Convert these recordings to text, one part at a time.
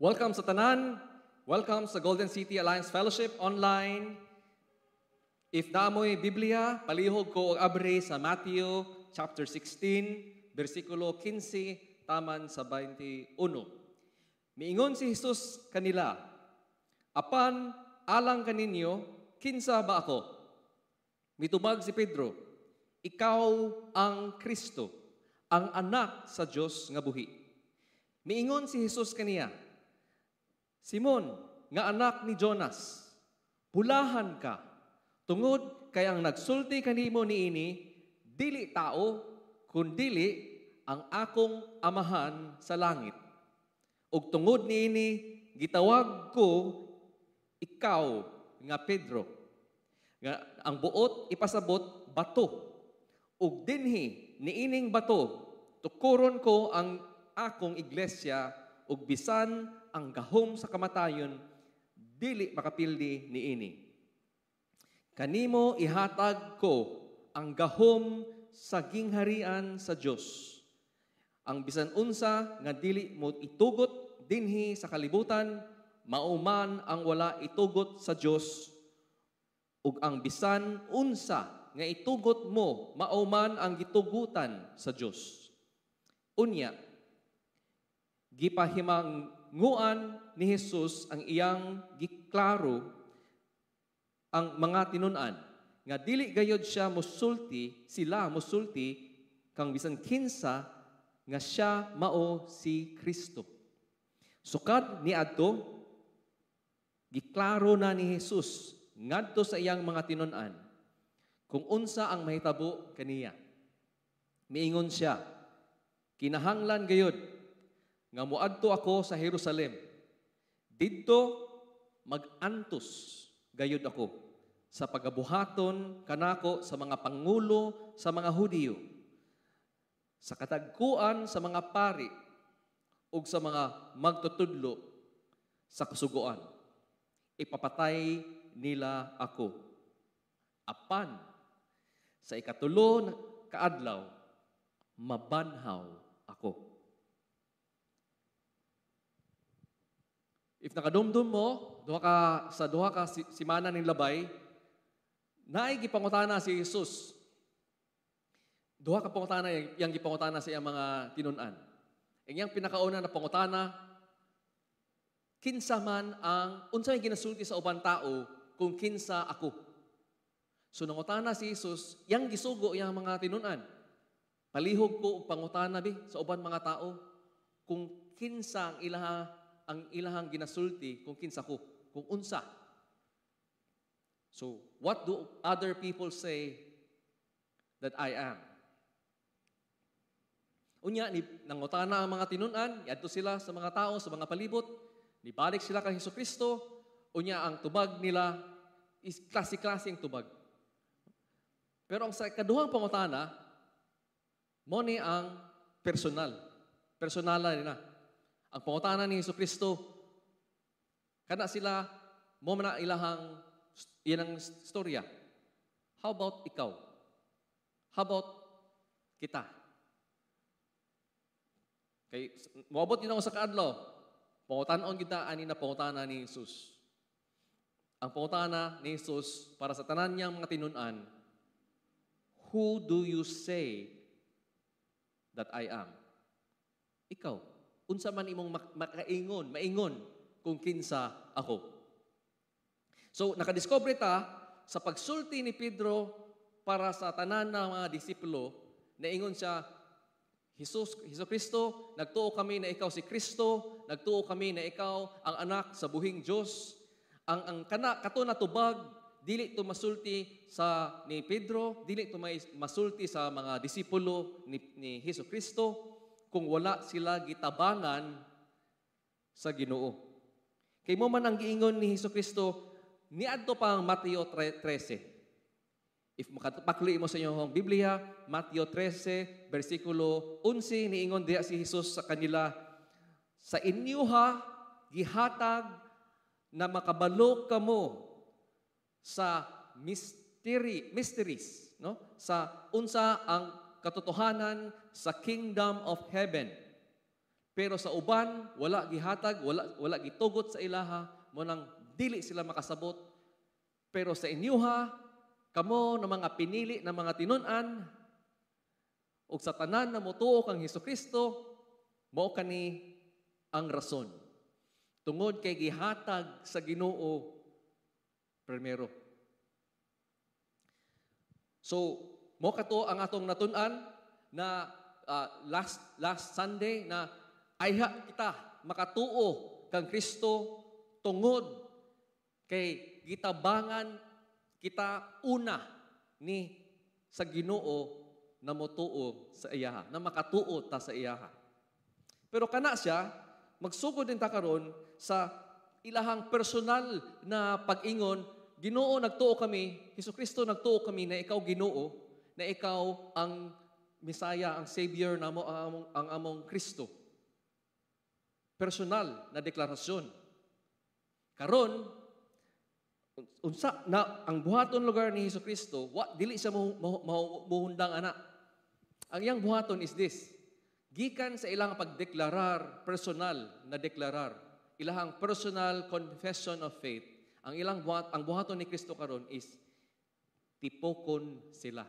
Welcome sa tanan. Welcome sa Golden City Alliance Fellowship online. If naa moy Biblia, palihog ko og abri sa Matthew chapter 16, bersikulo 15 taman sa 21. Miingon si Jesus kanila, "Apan alang kaninyo, kinsa ba ako?" Mitubag si Pedro, "Ikaw ang Kristo, ang anak sa Dios nga buhi." Miingon si Jesus kaniya, "Simon, nga anak ni Jonas, bulahan ka, tungod kay ang nagsulti kanimo niini, dili tao, kundili ang akong Amahan sa langit. Ug tungod niini gitawag ko ikaw nga Pedro, nga ang buot ipasabot bato. Ug dinhi niining bato tukuron ko ang akong iglesia, ug bisan ang gahom sa kamatayon dili makapildi niini. Kanimo ihatag ko ang gahom sa gingharian sa Dios. Ang bisan unsa nga dili mo itugot dinhi sa kalibutan, mao man ang wala itugot sa Dios, ug ang bisan unsa nga itugot mo, mao man ang gitugutan sa Dios." Unya, gipahimanguan ni Jesus ang iyang giklaro ang mga tinun-an nga dili gayod siya musulti, sila musulti kang bisan kinsa nga siya mao si Kristo. Sukad niadto, giklaro na ni Jesus ngadto sa iyang mga tinun-an kung unsa ang mahitabo kaniya. Miingon siya, "Kinahanglan gayod nga moadto ako sa Jerusalem. Didto mag-antos gayud ako sa pagabuhaton kanako sa mga pangulo sa mga Hudiyo, sa katagkuan sa mga pari ug sa mga magtutudlo sa kasuguan. Ipapatay nila ako. Apan sa ikatulo na kaadlaw mabanhaw ako." If nakadumdum mo, duha ka sa duha ka simana ning labay, naay gipangutana si Jesus. Duha ka pangutana yang gipangutana sa iyang mga tinun-an. Ang iyang pinakauna na pangutana, kinsa man ang unsa may ginasulti sa uban tao kung kinsa ako? So nangutana si Jesus, yang gisugo iyang mga tinun-an. "Palihog ko og pangutana bi sa uban mga tao kung kinsa ang ilahang ginasulti kung kinsa ko, kung unsa." So, what do other people say that I am? Unya, ni, nangutana ang mga tinun-an, yadto sila sa mga tao, sa mga palibot, nibalik sila kang Hesus Kristo, unya ang tubag nila is klase-klase ang tubag. Pero ang sa kaduhang pangutana, mao ni ang personal. Personala nila. Ang pangutana ni Hesus Kristo, kana sila, mao man na ilahang, yan ang storya. How about ikaw? How about kita? Kay moabot din ako sa kaadlaw, pangutanon kita ani na pangutana ni Jesus. Ang pangutana ni Jesus para sa tanan niyang mga tinun-an, "Who do you say that I am?" Ikaw, unsa man imong makaingon, maingon kung kinsa ako? So, nakadiscover ta sa pagsulti ni Pedro para sa tanan na mga disipulo, naingon siya, "Jesus, Hesus Kristo, nagtuo kami na ikaw si Kristo, nagtuo kami na ikaw ang anak sa buhing Dios." Ang kana kato na tubag dili to masulti sa ni Pedro, dili to may masulti sa mga disipulo ni Hesus Kristo kung wala sila gitabangan sa Ginoo. Kay mao man ang giingon ni Hesus Kristo niadto pa ang Mateo 13. If makapakli mo sa inyong Biblia, Mateo 13, versikulo 11, niingon diha si Jesus sa kanila, "Sa inyuha gihatag na makabalo kamo sa mysteries, no? Sa unsa ang katotohanan sa kingdom of heaven." Pero sa uban wala gihatag, wala gitugot sa ilaha, mao nang dili sila makasabot. Pero sa inyuha, kamo na mga pinili na mga tinun-an ug sa tanan na motuo kang Hesukristo, mao kani ang rason. Tungod kay gihatag sa Ginoo primero. So, mao kato ang atong natun-an na last last Sunday na ayha kita makatuo kang Kristo tungod kay gitabangan kita una ni sa Ginoo na motuo sa iyaha, na makatuo ta sa iyaha. Pero kana siya, magsugod din ta karon sa ilahang personal na pag-ingon, "Ginoo, nagtuo kami, Hesukristo, nagtuo kami na ikaw Ginoo, na ikaw ang Mesaya, ang Savior namo, ang among Kristo." Personal na deklarasyon. Karon, unsa na ang buhaton lugar ni Hesukristo? Wa dili siya mo muhundang ana. Ang iyang buhaton is this. Gikan sa ilang pagdeklarar, personal na deklarar, ilahang personal confession of faith, ang buhaton ni Kristo karon is tipokon sila.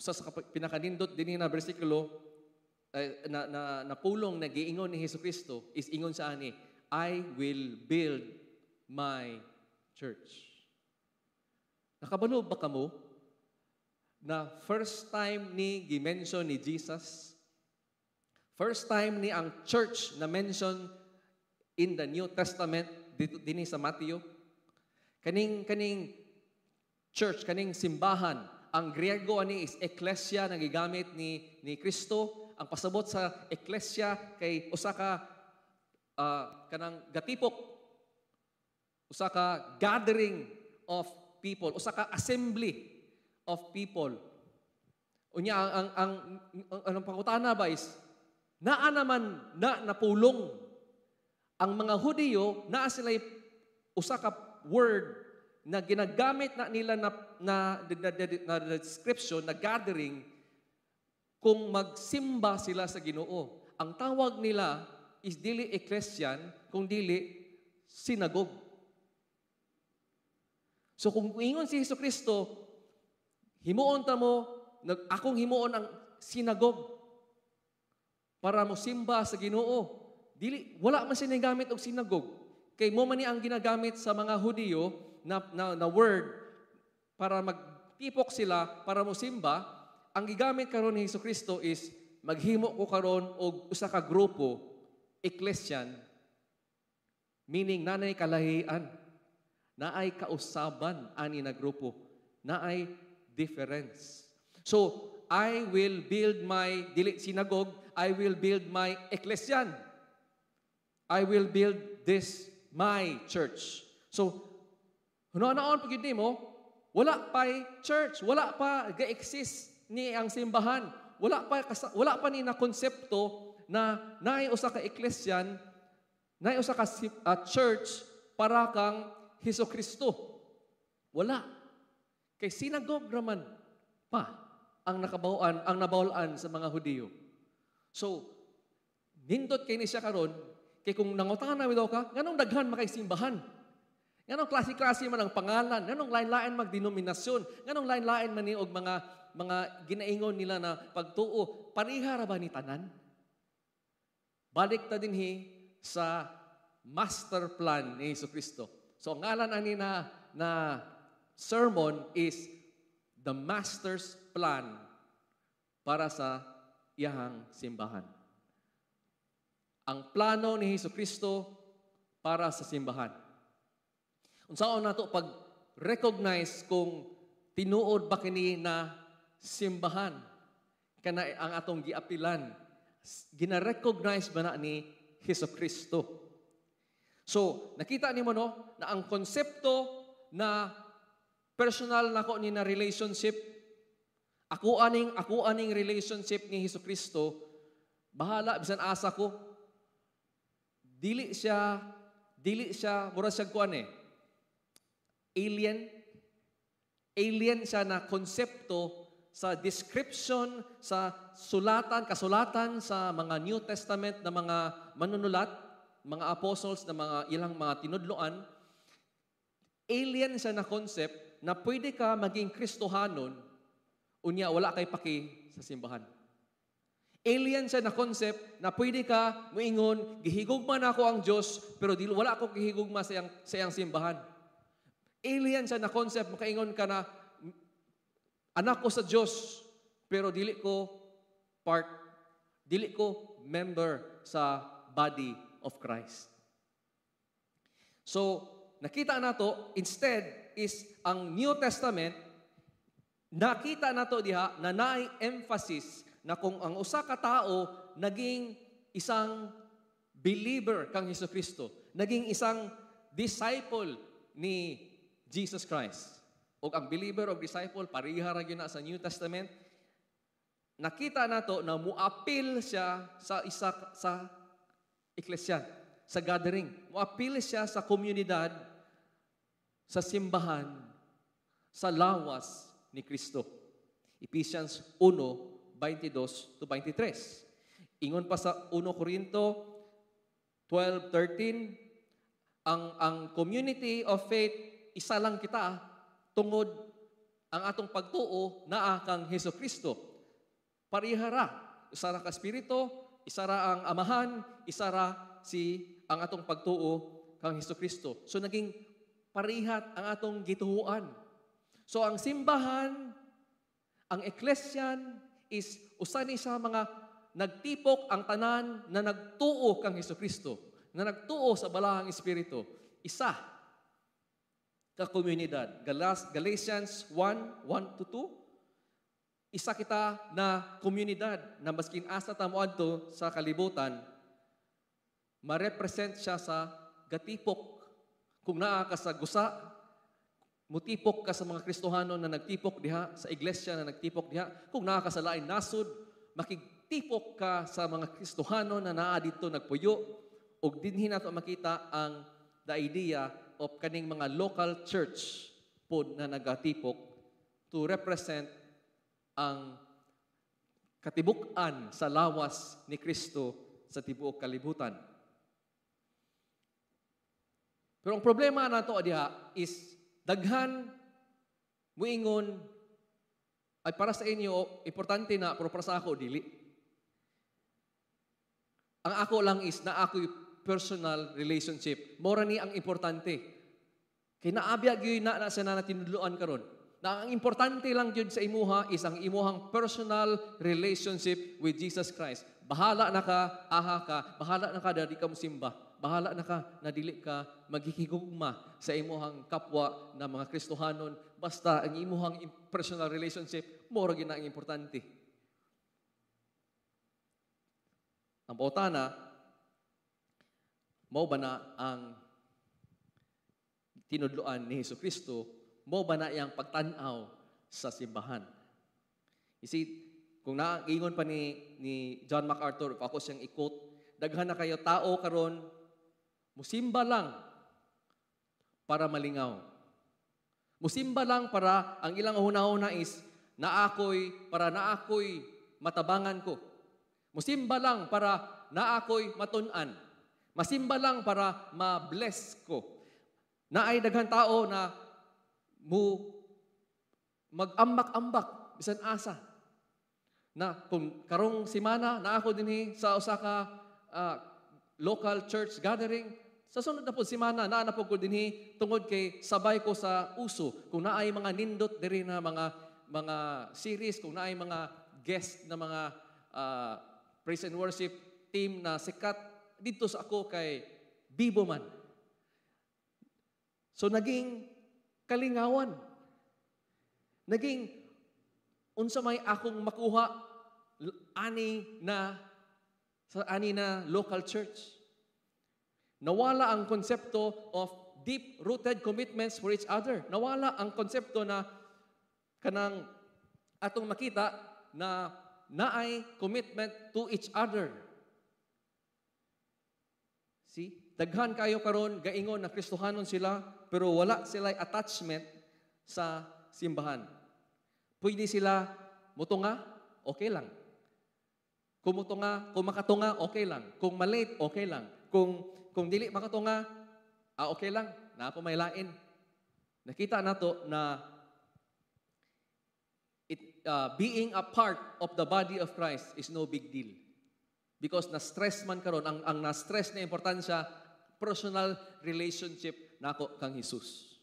Sa pinakanindot dinhi na bersikulo eh, na, na, na pulong na giingon ni Hesukristo is ingon sa ani, "I will build my church." Nakabalo ba kamo na first time ni gi-mention ni Jesus? First time ni ang church na mention in the New Testament dito dinhi sa Matthew. Kaning church, kaning simbahan, ang Griego ani is ekklesia na gigamit ni Kristo. Ang pasabot sa ekklesia kay usa ka kanang gatipok, usa ka gathering of people, usa ka assembly of people. Unya ang pangutana ba is naa naman na napulong ang mga Hudiyo, naa sila usa ka word na ginagamit na nila na description na gathering kung magsimba sila sa Ginoo. Ang tawag nila is dili ekklesian kung dili sinagog. So kung ingon si Hesus Kristo, "Himuon ta mo, akong himuon ang sinagog para mo simba sa Ginoo." Dili, wala man siya gamit og sinagog. Kay mao man ni ang ginagamit sa mga Hudiyo na word para magtipok sila para mo simba. Ang gigamit karon ni Hesus Kristo is maghimo ko karon og usa ka grupo, ekklesian, meaning nanay kalahian, naay kausaban ani na grupo, naay difference. So, I will build my, dili synagogue, I will build my ekklesian. I will build this my church. So, hunaon pag yun mo, wala pa church, wala pa ga-exist ni ang simbahan, wala pa ni na konsepto na naay usa ka ekklesian, naay usa ka church para kang Hesus Kristo. Wala. Kay synagogue raman pa ang nakabaw-an, ang nabawal-an sa mga Hudiyo. So, nindot kay ni siya karon kay kung nangutana daw ka, nganong daghan makay simbahan? Nganong klase-klase man ang pangalan, nganong lain-lain magdenominasyon, nganong lain-lain man ni og mga ginaingon nila na pagtuo, pareha ra ba ni tanan? Balik ta dinhi sa master plan ni Hesus Kristo. So ang ngalan ani na sermon is the master's plan para sa iyahang simbahan. Ang plano ni Hesus Kristo para sa simbahan. Unsaon nato pag recognize kung tinuod ba kini na simbahan kana ang atong giapilan? Gina-recognize ba na ni Hesus Kristo? So, nakita nimo, no, na ang konsepto na personal nako ni na relationship, ako aning relationship ni Hesus Kristo, bahala bisan asa ko, dili siya mura siya kuan eh. Alien. Alien siya na konsepto sa description sa sulatan, kasulatan sa mga New Testament na mga manunulat, mga apostles na mga ilang mga tinudloan, alien siya na concept na pwede ka maging Kristohanon unya wala kay paki sa simbahan. Alien siya na concept na pwede ka muingon, "Gihigugma nako ang Dios, pero di wala ako gihigugma sa iyang simbahan." Alien siya na concept makaingon ka na anak ko sa Dios pero dili ko part, dili ko member sa body of Christ. So, nakita nato instead is ang New Testament, nakita nato diha na naay emphasis na kung ang usa ka tao naging isang believer kang Kristo, naging isang disciple ni Jesus Christ. O ang believer o disciple, pareha ra gyud na sa New Testament. Nakita nato na muapil siya sa isa sa iglesia, sa gathering. Muapil siya sa komunidad, sa simbahan, sa lawas ni Kristo. Ephesians 1:22 to 23. Ingon pa sa 1 Corinto 12:13, ang community of faith, isa lang kita tungod ang atong pagtuo naa kang Hesus Kristo. Parehara, isa ra ka espiritu, isa ra ang amahan, isa ra si ang atong pagtuo kang Hesus Kristo. So naging parihat ang atong gituhuan. So ang simbahan, ang eklesia is usa ni sa mga nagtipok ang tanan na nagtuo kang Hesus Kristo, na nagtuo sa balahang espiritu. Isa ka komunidad. Galatians 1:1 to 2. Isa kita na komunidad na maskin asa ta moadto sa kalibutan, ma-represent siya sa gatipok. Kung naa ka sa gusa, mutipok ka sa mga Kristohano na nagtipok diha, sa iglesia na nagtipok diha. Kung naa ka sa lain nasod, makigtipok ka sa mga Kristohano na naa didto nagpuyo. Ug dinhi nato makita ang the idea of kaning mga local church pod na nagatipok to represent ang katibuk-an sa lawas ni Kristo sa tibuok kalibutan. Pero ang problema nato diha is daghan muingon ay para sa inyo importante na, pero para sa ako dili. Ang ako lang is na ako'y personal relationship. Mora ni ang importante. Kay naabya gyud na na sa na tinudloan karon. Na ang importante lang gyud sa imuha is ang imuhang personal relationship with Jesus Christ. Bahala na ka, aha ka, bahala na ka na di ka musimba. Bahala na ka na dili ka maghihigugma sa imuhang kapwa na mga Kristohanon. Basta ang imuhang personal relationship, mora gyud na ang importante. Ang pautana, mao ba na ang tinudloan ni Hesus Kristo? Mao ba na iyang pagtan-aw sa simbahan? You see, kung naingon pa ni John MacArthur, if ako siyang i-quote, daghan na kayo tao karon musimba lang para malingaw. Musimba lang para ang ilang hunahuna is naakoy, para naakoy matabangan ko. Musimba lang para naakoy matun-an. Masimba lang para ma-bless ko. Naay daghan tao na mo mag-ambak-ambak bisan asa. Na kung karong semana na ako dinhi sa usa ka local church gathering, sa sunod na po semana naa na po ko dinhi tungod kay sabay ko sa uso. Kung naay mga nindot diri na mga series, kung naay mga guest na mga praise and worship team na sikat didto sa ako kay bibo man. So naging kalingawan. Naging unsa may akong makuha ani na sa ani na local church. Nawala ang konsepto of deep-rooted commitments for each other. Nawala ang konsepto na kanang atong makita na naay commitment to each other. See? Daghan kayo karon gaingon na Kristohanon sila pero wala sila attachment sa simbahan. Pwede sila mutunga, okay lang. Kung mutunga, kung makatunga, okay lang. Kung malate, okay lang. Kung dili makatunga, okay lang. Na ako may lain. Nakita nato na being a part of the body of Christ is no big deal. Because na-stress man karon ang na-stress na importansya, personal relationship nako kang Jesus.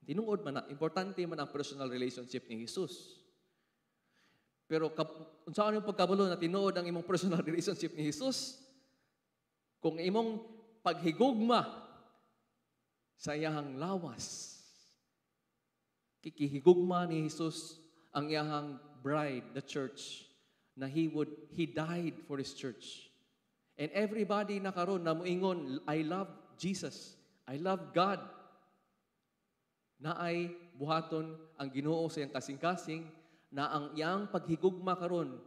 Tinuod man na, importante man ang personal relationship ni Jesus. Pero unsaon yung pagkabalo na tinuod ang imong personal relationship ni Jesus? Kung imong paghigugma sa iyahang lawas, kikihigugma ni Jesus ang iyahang bride, the church, na he died for His church. And everybody na karon na muingon, "I love Jesus, I love God," na ay buhaton ang Ginoo sa iyang kasing-kasing na ang iyang paghigugma karon,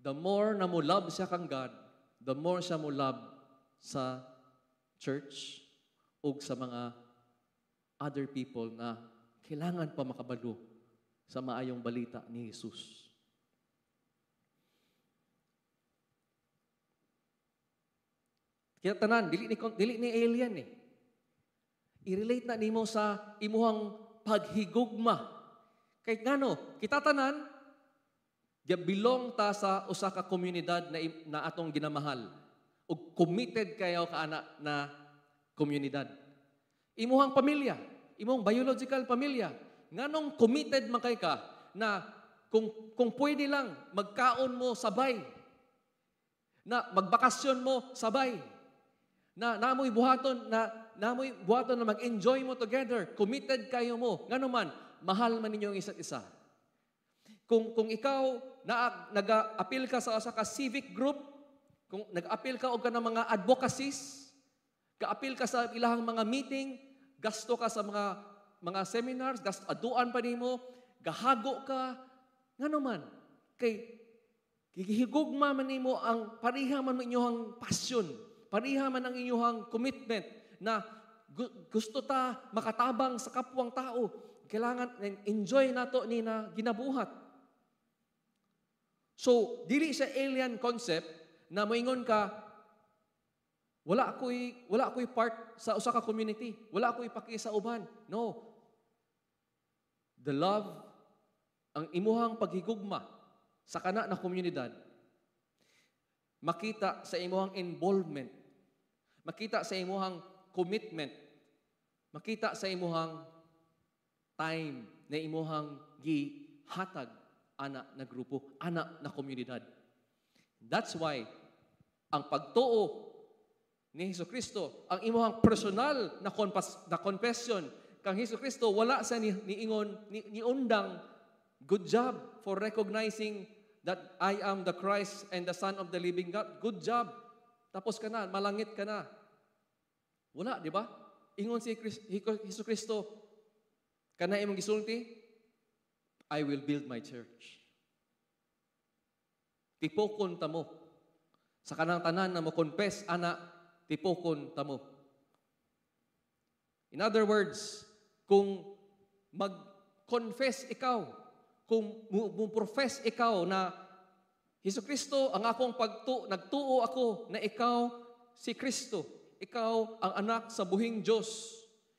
the more na mo love siya kang God, the more siya mo love sa church ug sa mga other people na kailangan pa makabalo sa maayong balita ni Jesus. Kaya tanan, dili ni alien eh. I-relate na nimo sa imuhang paghigugma. Kay ngano, kita tanan belong ta sa usa ka komunidad na atong ginamahal ug committed kayo ka ana na komunidad. Imuhang pamilya, imong biological pamilya, nganong committed man kay ka na kung pwede lang magkaon mo sabay, na magbakasyon mo sabay, na namoy buhaton na mag-enjoy mo together, committed kayo mo. Ngano man, mahal man ninyo ang isa't isa. Kung ikaw na nag-appeal ka sa usa ka civic group, kung nag-appeal ka og ka ng mga advocacies, ka-appeal ka sa ilahang mga meeting, gasto ka sa mga seminars, gasto aduan pa nimo, gahago ka, ngano man, kay gihigugma man nimo ang pareha man inyong passion, pareha man ang inyong commitment na gusto ta makatabang sa kapwang tao. Kailangan enjoy nato ni na ginabuhat. So, dili siya alien concept na moingon ka, wala ako'y part sa usa ka community. Wala ako'y paki sa uban. No. The love, ang imuhang paghigugma sa kana na komunidad, makita sa imuhang involvement, makita sa imuhang commitment, makita sa imuhang time na imuhang gihatag ana na grupo, ana na komunidad. That's why ang pagtuo ni Hesus Kristo, ang imuhang personal na confession kang Hesus Kristo, wala sa niingon ni undang, "Good job for recognizing that I am the Christ and the Son of the living God. Good job. Tapos ka na, malangit ka na." Wala, di ba? Ingon si Hesus Kristo, "Kana imong gisulti, I will build my church." Tipokon ta mo. Sa kanang tanan na mo confess ana, tipokon ta mo. In other words, kung mag-confess ikaw, kung mo profess ikaw na Hesus Kristo ang akong nagtuo ako na ikaw si Kristo, ikaw ang anak sa buhing Dios,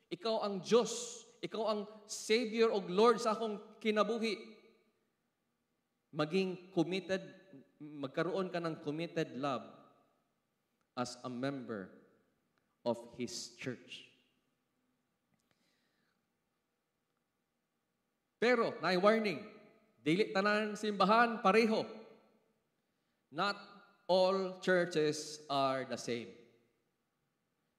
ikaw ang Dios, ikaw ang Savior o Lord sa akong kinabuhi. Maging committed, magkaroon ka ng committed love as a member of His church. Pero, naay warning, dili tanan simbahan pareho. Not all churches are the same.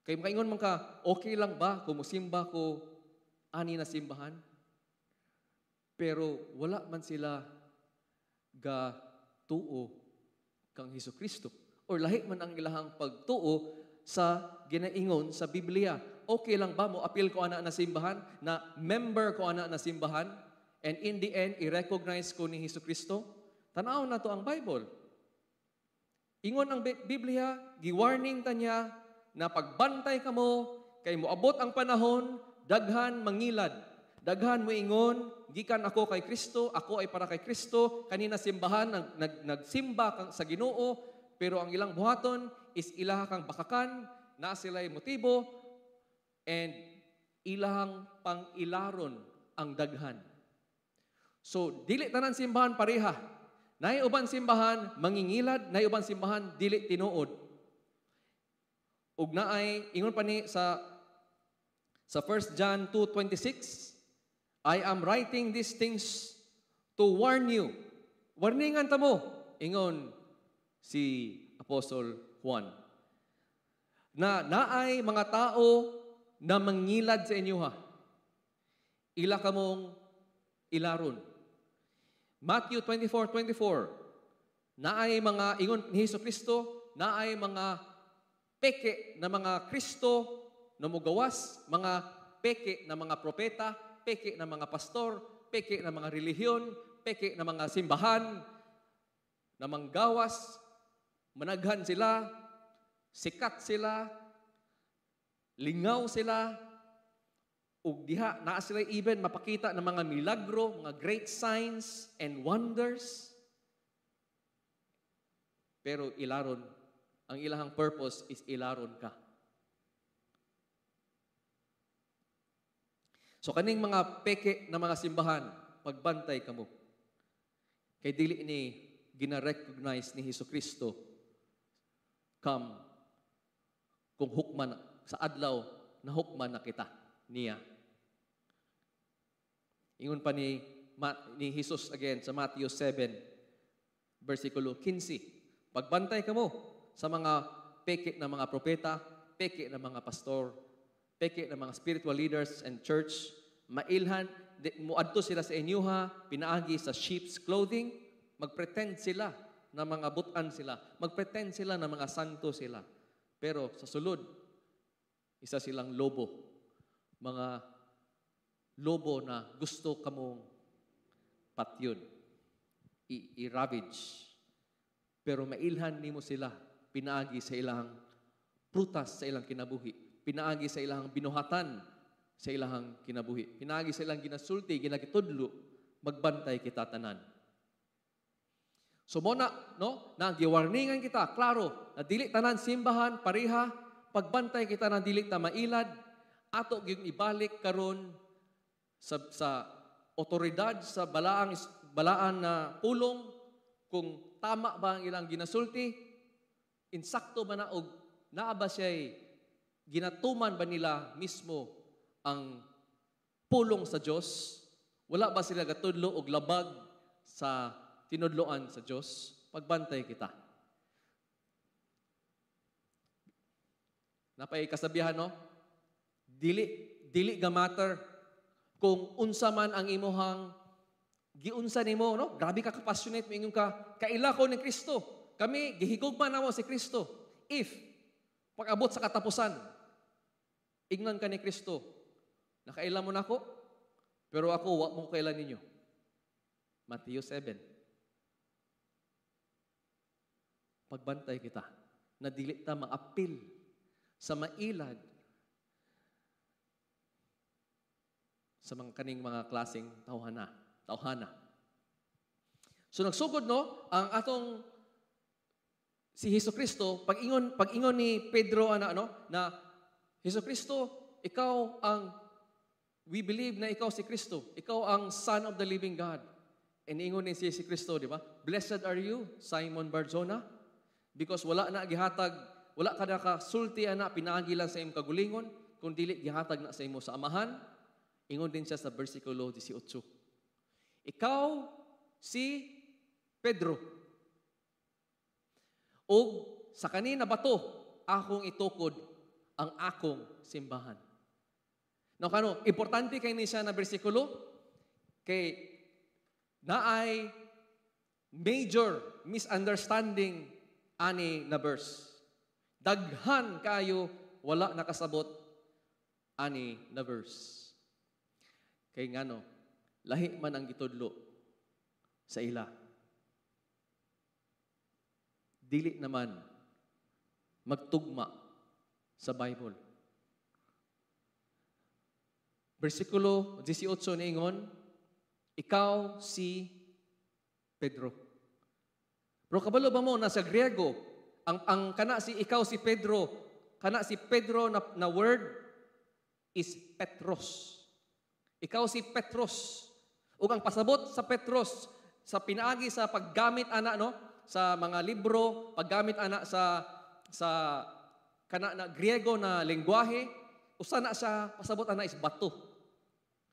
Kay makaingon man ka, "Okay lang ba kung musimba ko ani na simbahan?" Pero wala man sila ga tuo kang Hesus Kristo. Or lahi man ang ilahang pagtuo sa ginaingon sa Biblia. Okay lang ba mo apil ko ana na simbahan, na member ko ana na simbahan, and in the end, i-recognize ko ni Hesus Kristo? Tanaw na to ang Bible. Ingon ang Biblia, gi-warning ta niya na pagbantay kamo kay moabot ang panahon, daghan mangilad, Daghan mo ingon, "Gikan ako kay Kristo, ako ay para kay Kristo," kanina simbahan nag, nag, nagsimba sa Ginoo, pero ang ilang buhaton is ilaha kang bakakan, na sila'y motibo, and ilang pang-ilaron ang daghan. So, dili tanan simbahan pareha. Naay uban simbahan mangingilad, naay uban simbahan dili tinuod. Ug naay ingon pa ni sa 1 John 2:26, "I am writing these things to warn you." Warningan ta mo, ingon si Apostle Juan, na naay mga tao na mangilad sa inyo ha. Ila kamong ilaron. Matthew 24:24, naay mga ingon ni Hesus Kristo, naay mga peke na mga Kristo na mugawas, mga peke na mga propeta, peke na mga pastor, peke na mga relihiyon, peke na mga simbahan, na manggawas, managhan sila, sikat sila, lingaw sila, ug diha naa sila even mapakita ng mga milagro, mga great signs and wonders. Pero ilaron, ang ilahang purpose is ilaron ka. So kaning mga peke na mga simbahan, pagbantay kamo. Kay dili ni gina-recognize ni Hesus Kristo come kung hukman sa adlaw na hukman na kita niya. Ingon pa ni Jesus again sa Matthew 7, versikulo 15. Pagbantay kamo sa mga peke na mga propeta, peke na mga pastor, peke na mga spiritual leaders and church, mailhan, muadto sila sa inyuha, pinaagi sa sheep's clothing, magpretend sila na mga butan sila, magpretend sila na mga santo sila. Pero sa sulod, isa silang lobo. Mga lobo na gusto kamong patyon, i-ravage. Pero mailhan nimo sila, pinaagi sa ilang prutas sa ilang kinabuhi, pinaagi sa ilang binuhatan sa ilang kinabuhi, pinaagi sa ilang ginasulti, ginagitudlo, magbantay kita tanan. So mo na, no, na giwarningan kita, klaro, na dili tanan simbahan pareha, pagbantay kita na dili ta mailad, ato gyud ibalik karon sa otoridad sa balaan na pulong kung tama ba ang ilang ginasulti, insakto ba na og naa ba siya'y ginatuman ba nila mismo ang pulong sa Dios? Wala ba sila gatudlo og labag sa tinudloan sa Dios? Pagbantay kita. Napay kasabihan, no? Dili ga matter kung unsa man ang imuhang giunsa nimo, no? Grabe ka ka-passionate, moingon ka, kaila ko ni Kristo. Kami gihigugma namo si Kristo. If pag-abot sa katapusan, ingnan ka ni Kristo, nakaila mo nako, pero ako wa mo kaila ninyo. Matthew 7. Pagbantay kita na dili ta maapil sa mailad sa mga kaning mga klaseng tawhana. So nagsugod, no, ang atong si Hesus Kristo, pag-ingon ni Pedro ana, no, na Hesus Kristo, ikaw ang, we believe na ikaw si Kristo, ikaw ang Son of the Living God. And ingon ni si Kristo, di ba? "Blessed are you, Simon Barjona, because wala na gihatag, wala ka nakasulti ana pinaagi lang sa imong kagulingon, kung dili gihatag na sa imo sa Amahan." Ingon din siya sa versikulo 18. Ikaw si Pedro. Og sa kanina bato akong itukod ang akong simbahan. Now kano, importante kay ni siya na bersikulo kay naay major misunderstanding ani na verse. Daghan kayo wala nakasabot ani na verse. Kay ngano, lahi man ang gitudlo sa ila. Dili naman magtugma sa Bible. Bersikulo 18 niingon, "Ikaw si Pedro." Pero kabalo ba mo na sa Griego, ang kana si "ikaw si Pedro", kana si Pedro na word is Petros. Ikaw si Petros. Ug ang pasabot sa Petros sa pinaagi sa paggamit ana, no, sa mga libro, paggamit ana sa kana na Griego na lengguwahe, usa na siya pasabot ana is bato.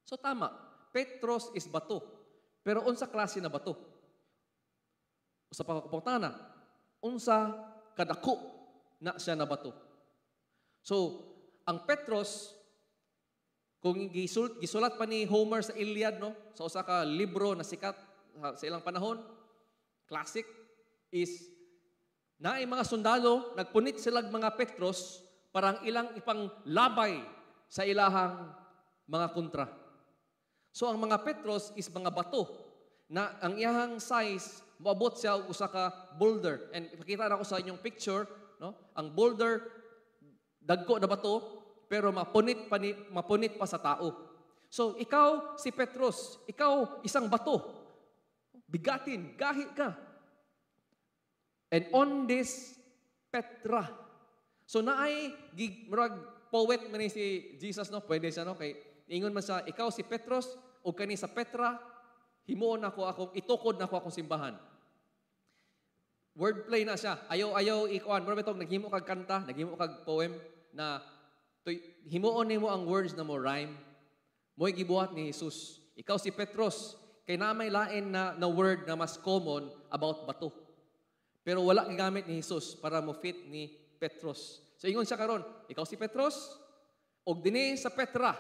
So tama, Petros is bato. Pero unsa klase na bato? Usa pa ka pangutana, unsa kadako na siya na bato? So, ang Petros, kung gisulat pa ni Homer sa Iliad, no, sa usa ka libro na sikat sa ilang panahon, classic, is naay mga sundalo, nagpunit silag mga Petros para ang ilang ipang labay sa ilahang mga kontra. So ang mga Petros is mga bato na ang iyahang size moabot siya og usa ka boulder. And ipakita na ko sa inyong picture, no? Ang boulder, dagko na bato, pero mapunit pa sa tao. So ikaw si Petros, ikaw isang bato. Bigatin, gahi ka. And on this Petra. So naay murag poet man ni si Jesus, no, pwede siya, no, kay ingon man siya, "Ikaw si Petros ug kani sa Petra himuon nako akong itukod nako akong simbahan." Wordplay na siya. Ayaw ayaw ikuan, murag bitog naghimo kag kanta, naghimo kag poem na tuy, himuon nimo ang words na mo rhyme. Mo'y gibuhat ni Jesus. Ikaw si Petros, kay na may lain na word na mas common about bato. Pero wala gigamit ni Jesus para mo fit ni Petros. So ingon siya karon, "Ikaw si Petros, og dinhi sa Petra."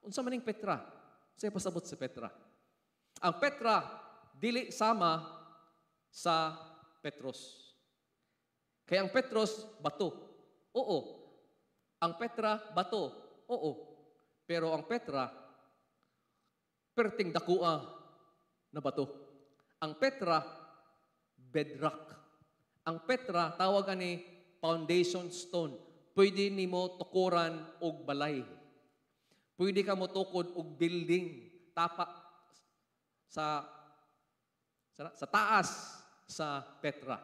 Unsa man ning Petra? Unsay pasabot sa Petra? Ang Petra dili sama sa Petros. Kaya ang Petros bato. Oo. Ang Petra bato. Oo. Pero ang Petra perting dakua na bato. Ang Petra, bedrock. Ang Petra, tawag ani foundation stone. Pwede nimo tukuran og balay. Pwede ka mo tukod og building tapa sa taas sa Petra.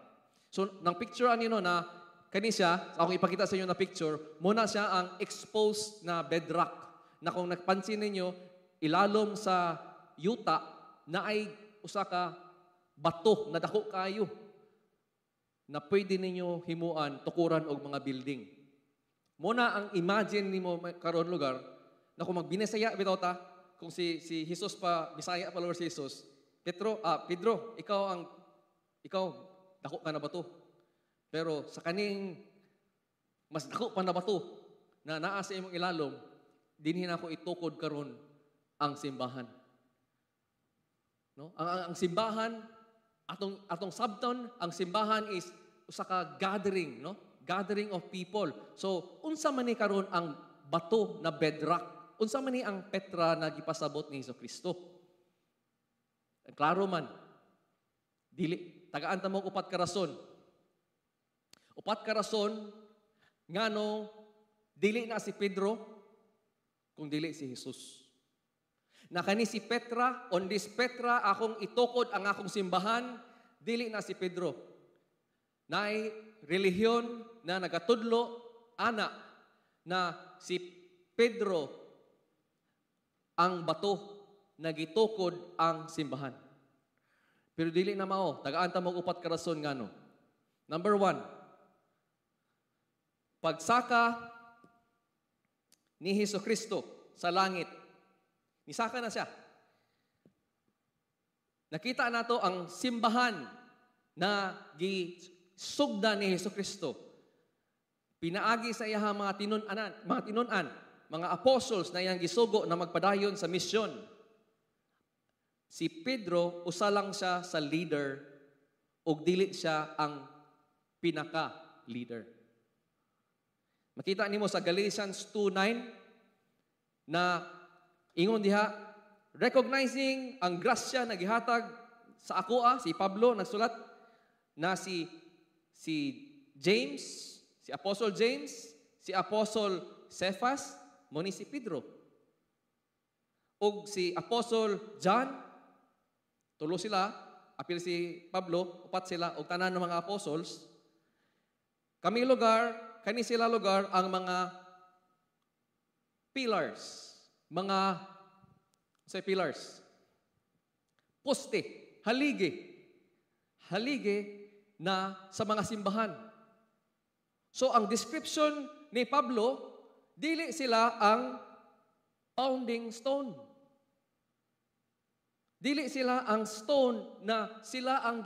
So, nang picture ani, no, na kani siya, akong ipakita sa inyo na picture, muna siya ang exposed na bedrock na kung nagpansin ninyo, ilalom sa yuta na ay usa ka bato na dako kayo na pwede ninyo himuan, tukuran og mga building. Muna ang imagine nimo karon lugar na kung magbinisaya bitaw ta, kung si Jesus pa, Bisaya pa Lord si Jesus, "Pedro, Pedro, ikaw dako ka na bato. Pero sa kaning mas dako pa na bato na naa sa imong ilalom, dinhi na ako itukod karon ang simbahan." No? Ang simbahan, atong sabton, ang simbahan is usa ka gathering, no? Gathering of people. So, unsa man ni karon ang bato na bedrock? Unsa man ni ang Petra na gipasabot ni Kristo? Klaro man. Dili tagaan ta mo upat ka rason. Upat ka rason ngano dili na si Pedro kung dili si Jesus. Na kani si Petra, on this Petra akong itukod ang akong simbahan, dili na si Pedro. Naay relihiyon na nagatudlo ana na si Pedro ang bato na gitukod ang simbahan. Pero dili na mao, tagaan ta mo upat ka rason ngano. Number 1, pagsaka ni Hesus Kristo sa langit, nisaka na siya. Nakita nato ang simbahan na gisugda ni Hesus Kristo. Pinaagi sa iyang mga tinun-anan, mga tinun-an, mga apostles na iyang gisugo na magpadayon sa misyon. Si Pedro, usa lang siya sa leader ug dili siya ang pinaka-leader. Makita nimo sa Galatians 2:9 na ingon diha, recognizing ang grasya na gihatag sa akoa, si Pablo nagsulat na si James, si Apostle James, si Apostle Cephas, mo ni si Pedro. ug si Apostle John, tulo sila, apil si Pablo, upat sila, ug tanan ng mga apostles. Kami lugar, kani sila lugar ang mga pillars, mga say pillars, poste, haligi, haligi na sa mga simbahan. So ang description ni Pablo, dili sila ang founding stone. Dili sila ang stone na sila ang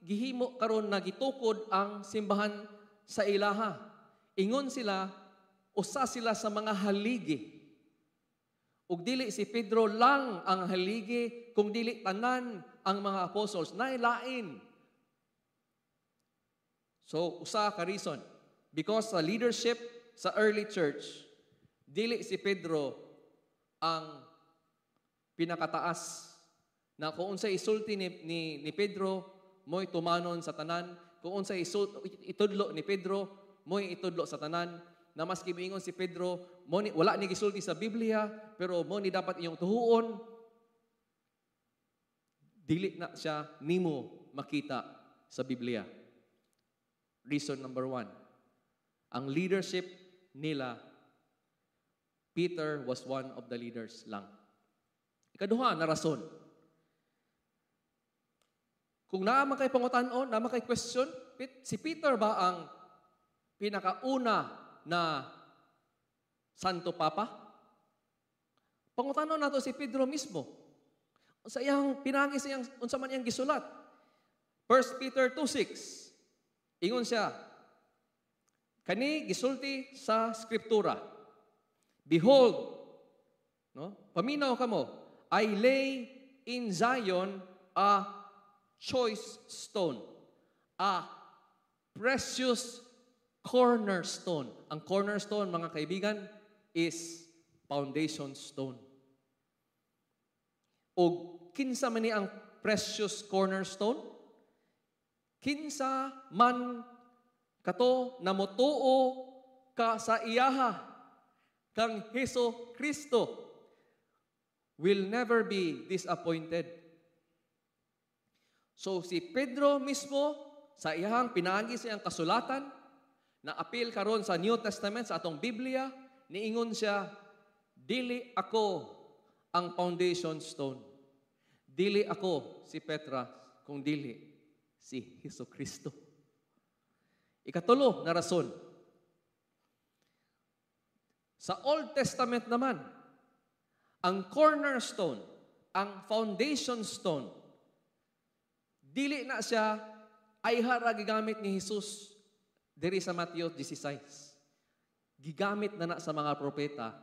gihimo karon na gitukod ang simbahan sa ilaha. Ingon sila, usa sila sa mga haligi. Ug dili si Pedro lang ang haligi, kung dili tanan ang mga apostles, nailain. So, usa ka reason. Because sa leadership sa early church, dili si Pedro ang pinakataas na kung unsay isulti ni Pedro, mo'y tumanon sa tanan. Kung unsay itudlo ni Pedro, mo'y itudlo sa tanan. Na maski moingon si Pedro, mo ni, wala ni gisulti sa Biblia, pero mo ni dapat iyong tuhuon, dili na siya nimo makita sa Biblia. Reason number one, ang leadership nila, Peter was one of the leaders lang. Ikaduha na rason, kung naa man kay pangutan-on, naa man kay question, si Peter ba ang pinakauna na Santo Papa? Pangutan-on nato si Pedro mismo. Unsa iyang pinagi sa iyang, unsa man iyang gisulat? 1 Peter 2:6. Ingon siya, kani gisulti sa Skriptura. Behold, no? Paminaw kamo, I lay in Zion a choice stone, a precious cornerstone. Ang cornerstone, mga kaibigan, is foundation stone. O kinsa man ni ang precious cornerstone? Kinsa man kato na motuo ka sa iyaha kang Heso Kristo will never be disappointed. So si Pedro mismo sa iyahang pinaagi sa iyang kasulatan na apil karon sa New Testament, sa atong Biblia, niingon siya, "Dili ako ang foundation stone. Dili ako si Petra, kung dili si Heso Kristo." Ikatulo na rason. Sa Old Testament naman, ang cornerstone, ang foundation stone, dili na siya ay hara gigamit ni Jesus diri sa Mateo 16. Gigamit na na sa mga propeta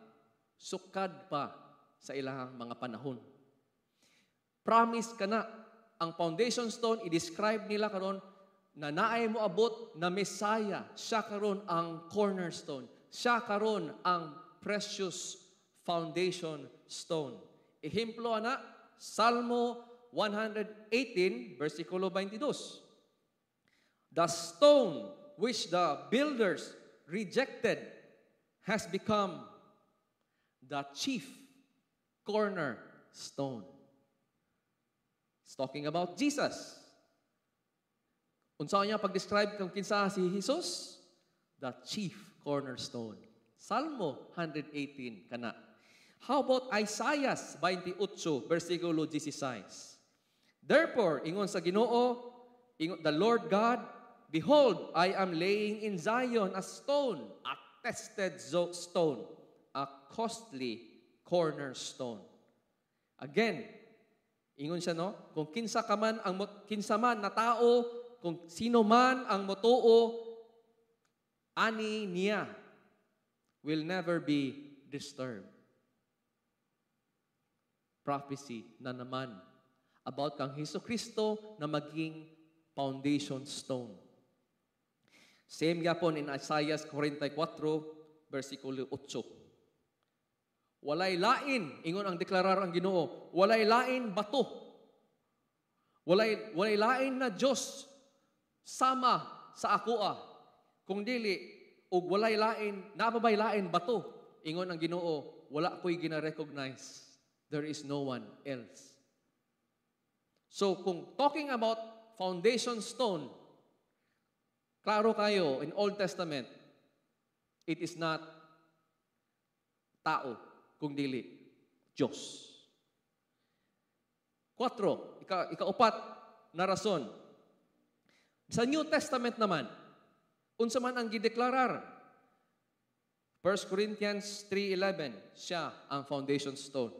sukad pa sa ilang mga panahon. Promise ka na ang foundation stone, i-describe nila karon na naay mo abot na Messiah. Siya karon ang cornerstone. Siya karon ang precious foundation stone. Ehemplo ana, Salmo 118, versikulo 22. "The stone which the builders rejected has become the chief cornerstone." It's talking about Jesus. Unsa niya pag-describe kung kinsa si Jesus? The chief cornerstone. Salmo 118 kana. How about Isaiah 28 versikulo 16? Therefore, ingon sa Ginoo, ingon, the Lord God, "Behold, I am laying in Zion a stone, a tested stone, a costly cornerstone." Again, ingon siya, no, kung kinsa ka man ang kinsa man na tao, kung sino man ang motuo ani niya will never be disturbed. Prophecy na naman about kang Hesus Kristo na maging foundation stone. Same gyapon in Isaiah 44 versikulo 8. "Walay lain," ingon ang deklarar ang Ginoo, "walay lain bato. Walay lain na Dios sama sa akoa. Kung dili ug walay lain, naa pa bay lain bato?" Ingon ang Ginoo, "Wala ko'y gina-recognize." There is no one else. So kung talking about foundation stone, klaro kayo in Old Testament, it is not tao, kung dili Diyos. Kwatro, ikaupat na rason. Sa New Testament naman, unsa man ang gideklarar? 1 Corinthians 3:11, siya ang foundation stone.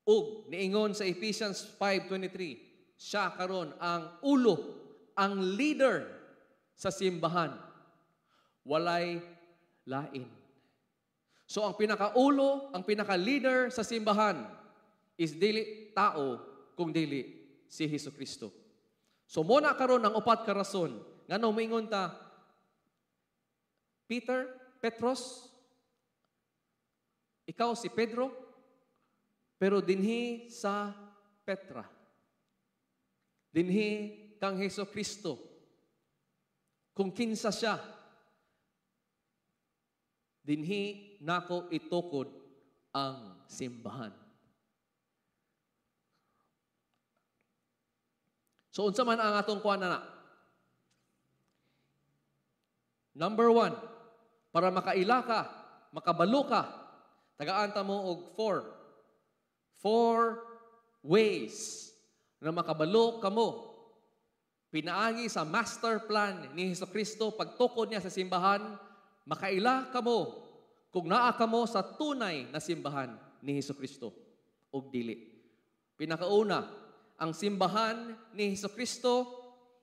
Ug niingon sa Ephesians 5:23, siya karon ang ulo, ang leader sa simbahan. Walay lain. So ang pinakaulo, ang pinaka-leader sa simbahan is dili tao kung dili si Hesus Kristo. So mo na karon ang upat ka rason ngano moingon ta, Peter, Petros, ikaw si Pedro, pero dinhi sa Petra, dinhi kang Hesus Kristo, kung kinsa siya, dinhi nako itukod ang simbahan. So unsa man ang atong kuan na? Number 1, para makaila ka, makabalo ka, tagaan ta mo og four ways na makabalo kamo. Pinaagi sa master plan ni Hesus Kristo pagtukod niya sa simbahan, makaila kamo kung naa kamo sa tunay na simbahan ni Hesus Kristo og dili. Pinakauna, ang simbahan ni Hesus Kristo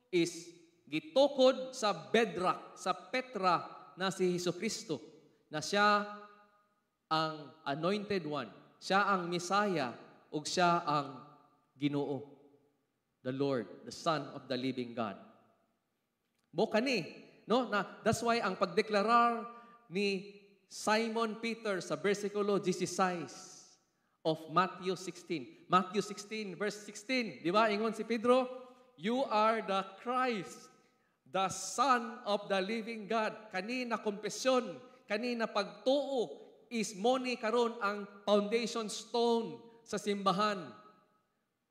is gitukod sa bedrock, sa Petra na si Hesus Kristo, na siya ang anointed one, siya ang Messiah, ug siya ang Ginoo, the Lord, the Son of the living God. Mo kani, no? Na that's why ang pagdeklarar ni Simon Peter sa versikulo 16 of Matthew 16. Matthew 16 verse 16, di ba? Ingon si Pedro, "You are the Christ, the Son of the living God." Kanina kompesyon, kanina pagtuo is moni karon ang foundation stone sa simbahan.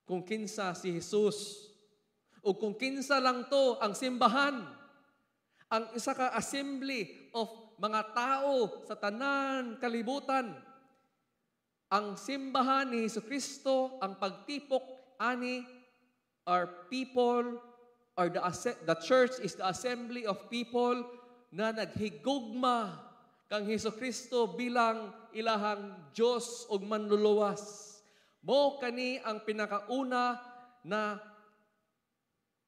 Kung kinsa si Jesus o kung kinsa lang to ang simbahan, ang isa ka assembly of mga tao sa tanan kalibutan. Ang simbahan ni Hesus Kristo, ang pagtipok ani are people, or the church is the assembly of people na naghigugma kang Hesus Kristo bilang ilahang Dios ug manluluwas. Mo kani ang pinakauna na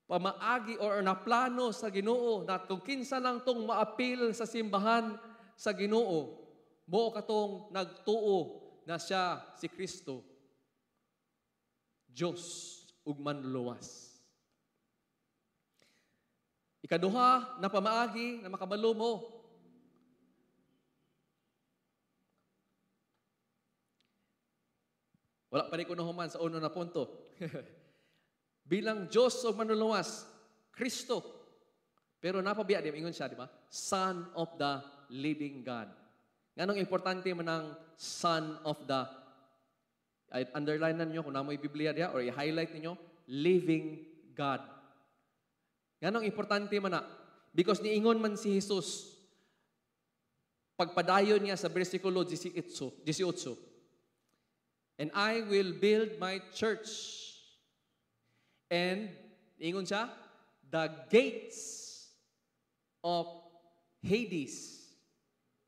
pamaagi or na plano sa Ginoo na kung kinsa lang tong maapil sa simbahan sa Ginoo, mo katong nagtuo na siya si Kristo, Dios ug manluluwas. Ikaduha na pamaagi na makabalo mo, wala pa rin ko nahuman sa uno na punto. Bilang Diyos o manluluwas, Kristo. Pero napabiya din, ingon siya, di ba? Son of the living God. Nganong importante man ang Son of the, ay, underline na ninyo kung namoy Biblia diya or i-highlight ninyo, living God. Nganong importante man na? Because niingon man si Jesus, pagpadayon niya sa versikulo 18, "And I will build my church." And, ingon siya, "The gates of Hades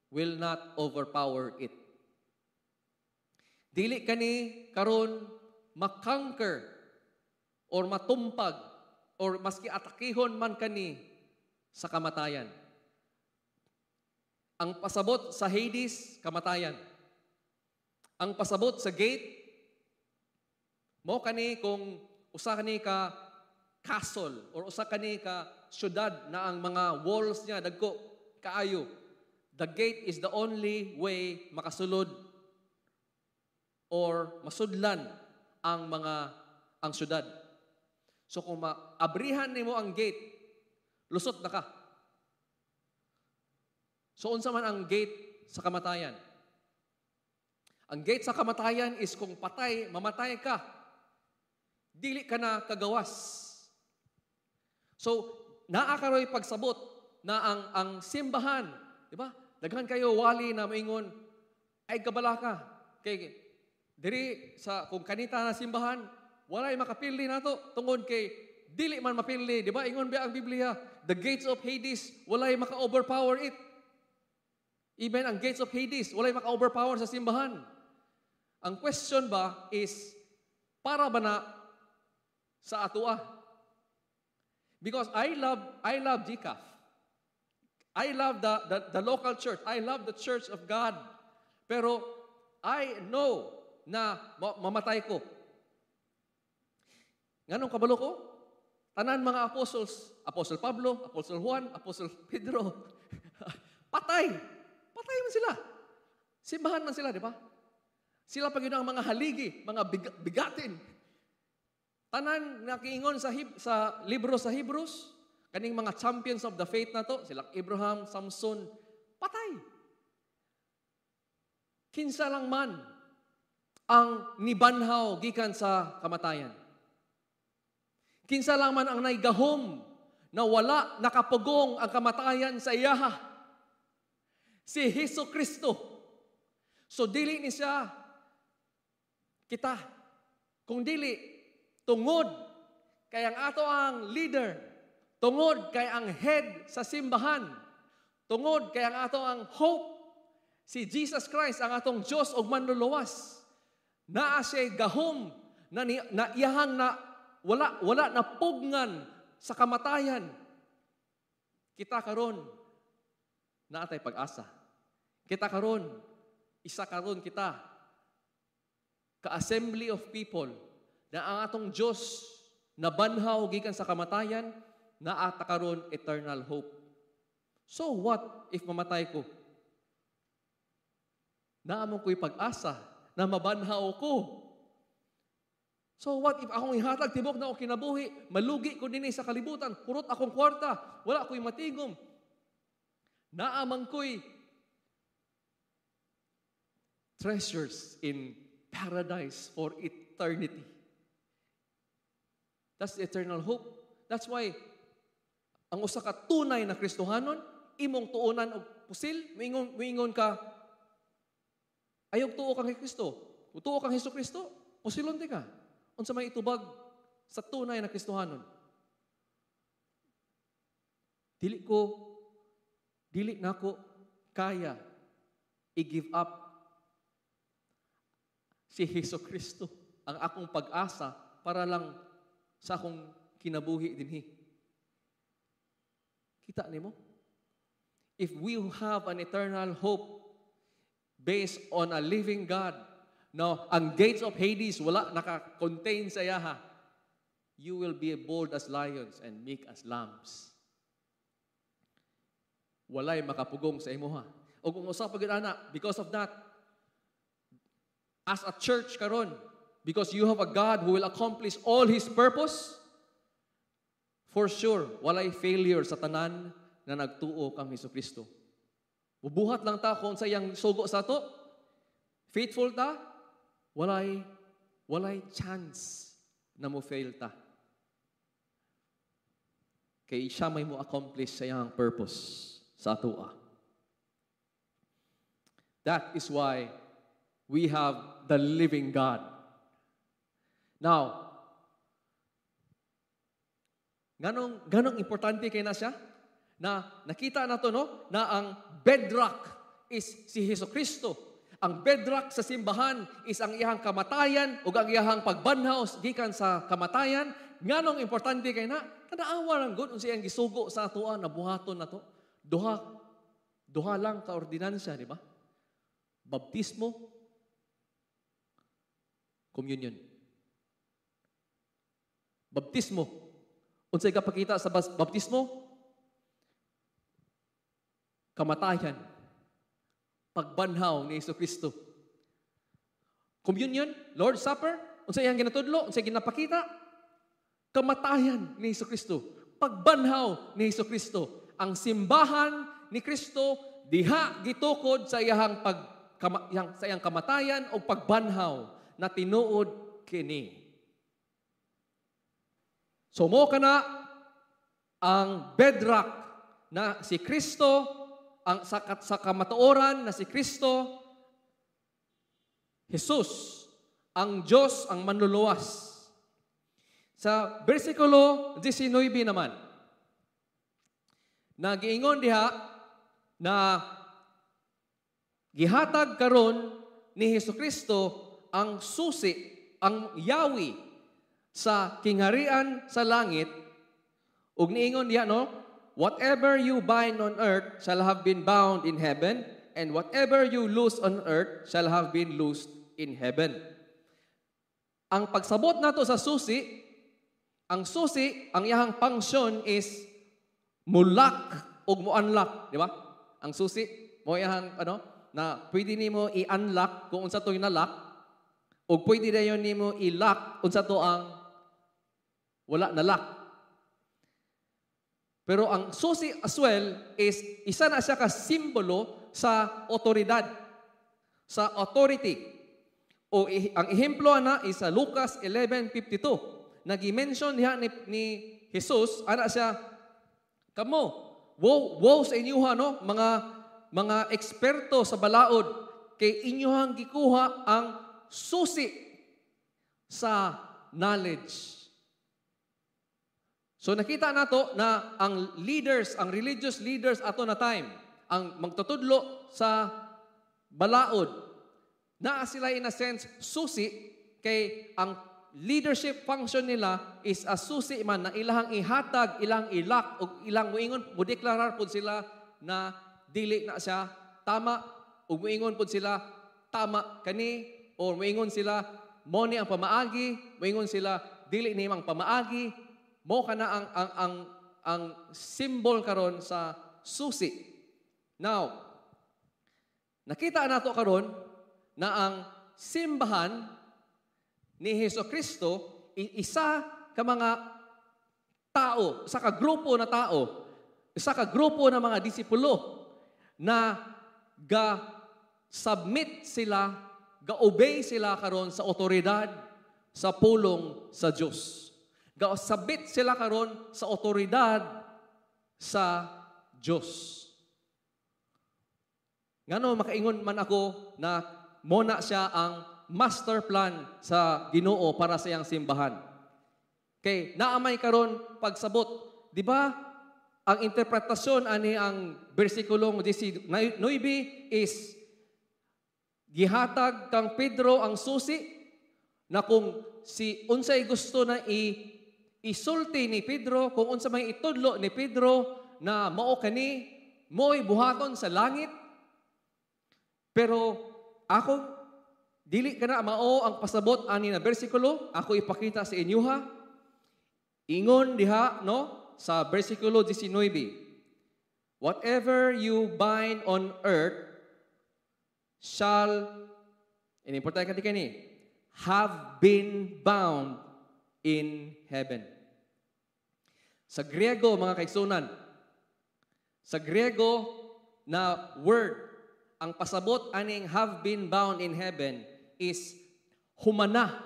will not overpower it." Dili kani karon makonquer or matumpag or maski atakihon man kani sa kamatayan. Ang pasabot sa Hades, kamatayan. Ang pasabot sa gate, mo kani kung usa kani ka castle or usa kani ka syudad na ang mga walls niya dagko kaayo. The gate is the only way makasulod or masudlan ang syudad. So kung maabrihan nimo ang gate, lusot na ka. So unsa man ang gate sa kamatayan? Ang gate sa kamatayan is kung patay, mamatay ka. Dili ka na kagawas. So, naa karoy pagsabot na ang simbahan, di ba? Daghan kayo wali na moingon, ay kabala ka. Kay diri sa kung kanita na simbahan, walay makapili nato tungod kay dili man mapili, di ba? Ingon ba ang Biblia, the gates of Hades, walay maka-overpower it. Even ang gates of Hades, walay maka-overpower sa simbahan. Ang question ba is, para ba na sa atoa? Because I love GCAF. I love the local church. I love the church of God. Pero I know na mamatay ko. Nganong kabalo ko? Tanan mga apostles, Apostle Pablo, Apostle Juan, Apostle Pedro, patay. Patay man sila. Simbahan man sila, di ba? Sila pa gyud ang mga haligi, mga bigatin. Tanan nakiingon sa libro sa Hebrews, kaning mga champions of the faith na to, sila Abraham, Samson, patay. Kinsa lang man ang nibanhaw gikan sa kamatayan? Kinsa lang man ang naigahom na wala nakapugong ang kamatayan sa iyaha? Si Hesus Kristo. So dili ni siya kita. Kung dili, tungod kay ang ato ang leader, tungod kay ang head sa simbahan, tungod kay ang ato ang hope, si Jesus Christ ang atong Diyos og manluluwas. Naa siya gahom na iyahang na wala wala na pugngan sa kamatayan. Kita karon naa tay pag-asa. Kita karon, isa karon kita ka-assembly of people na ang atong Diyos na banhaw gikan sa kamatayan, naa ta karon eternal hope. So what if mamatay ko? Naa man ko'y pag-asa na mabanhaw ko. So what if akong ihatag tibok na ako kinabuhi, malugi ko dinhi sa kalibutan, kurot akong kwarta, wala ko'y matigom. Naa man ko'y treasures in paradise for eternity. That's the eternal hope. That's why ang usa ka tunay na Kristohanon, imong tuonan og pusil, muingon ka, ayaw tuo kang Kristo. Kung tuo kang Hesus Kristo, pusilon di ka. Unsa may itubag sa tunay na Kristohanon? Dili nako kaya i-give up si Hesus Kristo, ang akong pag-asa, para lang sa akong kinabuhi dinhi. Kita nimo? If we have an eternal hope based on a living God, no, ang gates of Hades wala naka-contain sa iyaha, you will be bold as lions and meek as lambs. Walay makapugong sa imuha. O kung usa pa gyud ana, because of that, as a church karon, because you have a God who will accomplish all His purpose, for sure, walay failure sa tanan na nagtuo kang Hesus Kristo. Bubuhat lang ta kung sa iyang sugo sa ato, faithful ta, walay chance na mo fail ta. Kay siya may mo accomplish sa iyang purpose sa atoa. That is why we have the living God. Now, ganong importante kay na siya? Na nakita na to, no? Na ang bedrock is si Hesus Kristo. Ang bedrock sa simbahan is ang iyang kamatayan ug ang iyang pagbanhaw gikan sa kamatayan. Nganong importante kay na? Tanaawa lang gud unsa iyang gisugo sa atoa na buhaton na to. Duha lang ka ordinansya, di ba? Baptismo, communion. Baptismo. Unsay kapakita sa baptismo? Kamatayan. Pagbanhaw ni Hesus Kristo. Communion, Lord's Supper, unsay iyang ginatudlo, unsay ginapakita? Kamatayan ni Hesus Kristo. Pagbanhaw ni Hesus Kristo. Ang simbahan ni Kristo diha gitukod sa iyang pagkamatay sa iyang kamatayan o pagbanhaw na tinuod kini. So mo kana ang bedrock na si Kristo, ang sa kamatuoran na si Kristo Jesus, ang Diyos ang manluluwas. Sa versikulo 19 naman, nagiingon diha na gihatag karon ni Hesus Kristo ang susi, ang yawi sa kingharian sa langit, ug niingon diha, no, "Whatever you bind on earth shall have been bound in heaven, and whatever you loose on earth shall have been loosed in heaven." Ang pagsabot nato sa susi, ang susi, ang iyahang function is mu-lock ug mo-unlock, di ba? Ang susi, mo iyahang ano, na pwede nimo i-unlock kung unsa to na-lock ug pwede dayon nimo i-lock unsa to ang wala na lock. Pero ang susi as well is isa na siya ka simbolo sa otoridad, sa authority. O ang ehemplo ana is sa Lucas 11:52. Nagi-mention diha ni Jesus, ana siya, "Kamo, woe, woe sa inyo, no, mga eksperto sa balaod, kay inyohang gikuha ang susi sa knowledge." So nakita nato na ang leaders, ang religious leaders ato na time, ang magtutudlo sa balaod, naa sila in a sense susi, kay ang leadership function nila is a susi man na ilahang ihatag, ilang i-lock, o ilang muingon, mudeklarar pud sila na dili na siya tama, ug muingon pud sila tama kani, or muingon sila mo ni ang pamaagi, muingon sila dili ni ang pamaagi. Mo kana ang symbol karon sa susi. Now, nakita nato karon na ang simbahan ni Hesus Kristo, isa ka mga tao, isa ka grupo na tao, isa ka grupo na mga disipulo na ga submit sila, ga obey sila karon sa otoridad sa pulong sa Dios. Ga submit sila karon sa otoridad sa Dios. Ngano makaingon man ako na mo na siya ang master plan sa Ginoo para sa iyang simbahan? Kay naamay karon pagsabot, di ba? Ang interpretasyon ani ang versikulong 19 is gihatag kang Pedro ang susi na kung si unsay gusto na isulti ni Pedro, kung unsa may itudlo ni Pedro na mao kani, mo'y buhaton sa langit. Pero ako dili kana mao ang pasabot ani na bersikulo, ako ipakita sa inyo ha. Ingon diha, no, sa bersikulo 19. "Whatever you bind on earth shall," ini importante kati kani, "have been bound in heaven." Sa Griego, mga kaigsunan, sa Griego na word, ang pasabot aning "have been bound in heaven" is humana.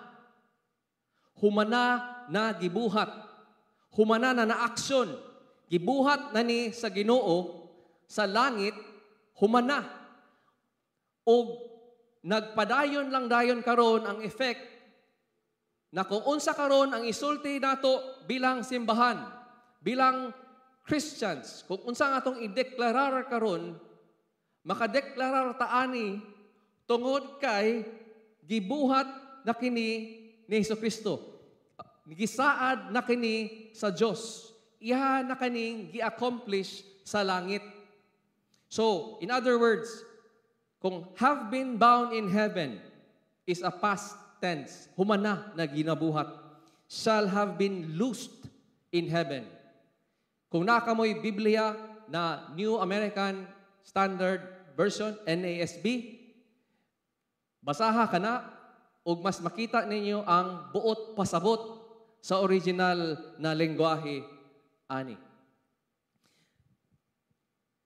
Humana na gibuhat. Humana na na-aksyon. Gibuhat na ni sa Ginoo sa langit, humana. Og nagpadayon lang dayon karon ang effect na kung unsa karon ang isulti nato bilang simbahan, bilang Christians, kung unsa ang atong ideklarar karon, makadeklarar ta ani tungod kay gibuhat na kini ni Hesus Kristo. Gisaad na kini sa Dios. Iha na kaning gi-accomplish sa langit. So, in other words, kung "have been bound in heaven" is a past tense, humana na ginabuhat, "shall have been loosed in heaven." Kung nakamoy Biblia na New American Standard Version, NASB, basaha ka na ug mas makita ninyo ang buot pasabot sa original na lengguwahe ani.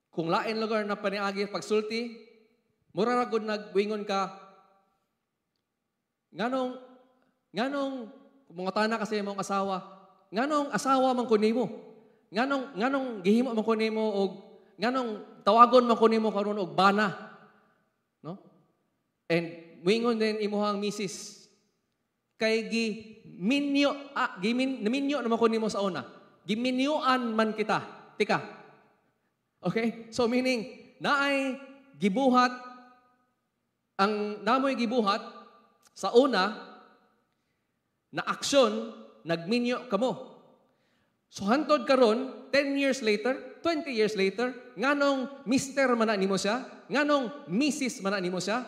Kung lain lugar na paniagi pagsulti, Mura ra gud nagwingon ka, nganong mangutana ka sa imong asawa, nganong asawa man ko nimo? Nganong gihimo man ko nimo og nganong tawagon man ko nimo karon og bana? No? And muingon din imuhang misis, kay gi minyo ah, gimin naminyo naman ko nimo sa una. Giminyuan man kita. Tika. Okay? So meaning, naay gibuhat ang namoy gibuhat sa una na aksyon, nagminyo kamo. So hantod karon, 10 years later, 20 years later, nganong mister man na nimo siya, nganong misis man na nimo siya,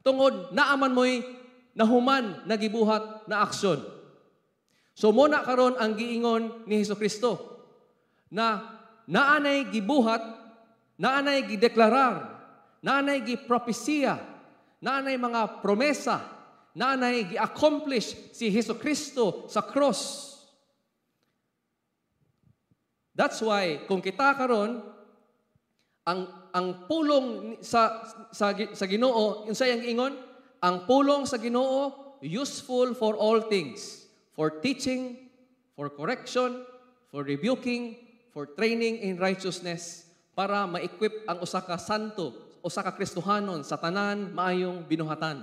tungod naaman mo'y nahuman nagibuhat na aksyon. So mo na karon ang giingon ni Hesus Kristo na naanay gibuhat, naanay gideklarar, naanay gipropesiya, naanay mga promesa, naanay gi-accomplish si Hesus Kristo sa cross. That's why kung kita karon ang pulong sa Ginoo, unsay ang ingon? Ang pulong sa Ginoo, useful for all things, for teaching, for correction, for rebuking, for training in righteousness, para ma-equip ang usa ka santo, usa ka Kristohanon sa tanan maayong binuhatan.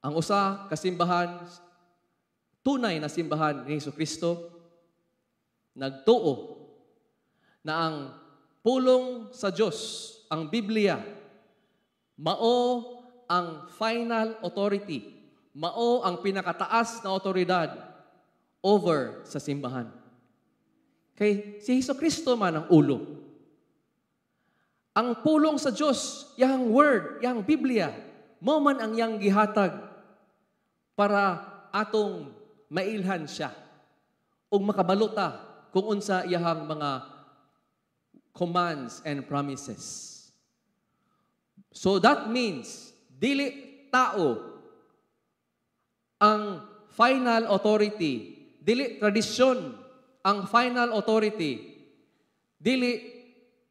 Ang usa ka simbahan, tunay na simbahan ni Hesus Kristo, nagtuo na ang pulong sa Dios, ang Biblia, mao ang final authority, mao ang pinakataas na otoridad over sa simbahan. Kay si Hesus Kristo man ang ulo. Ang pulong sa Dios, yang word, yang Biblia, mao man ang yang gihatag para atong mailhan siya ug makabalota kung unsa iyahang mga commands and promises. So that means dili tao ang final authority, dili tradisyon ang final authority, dili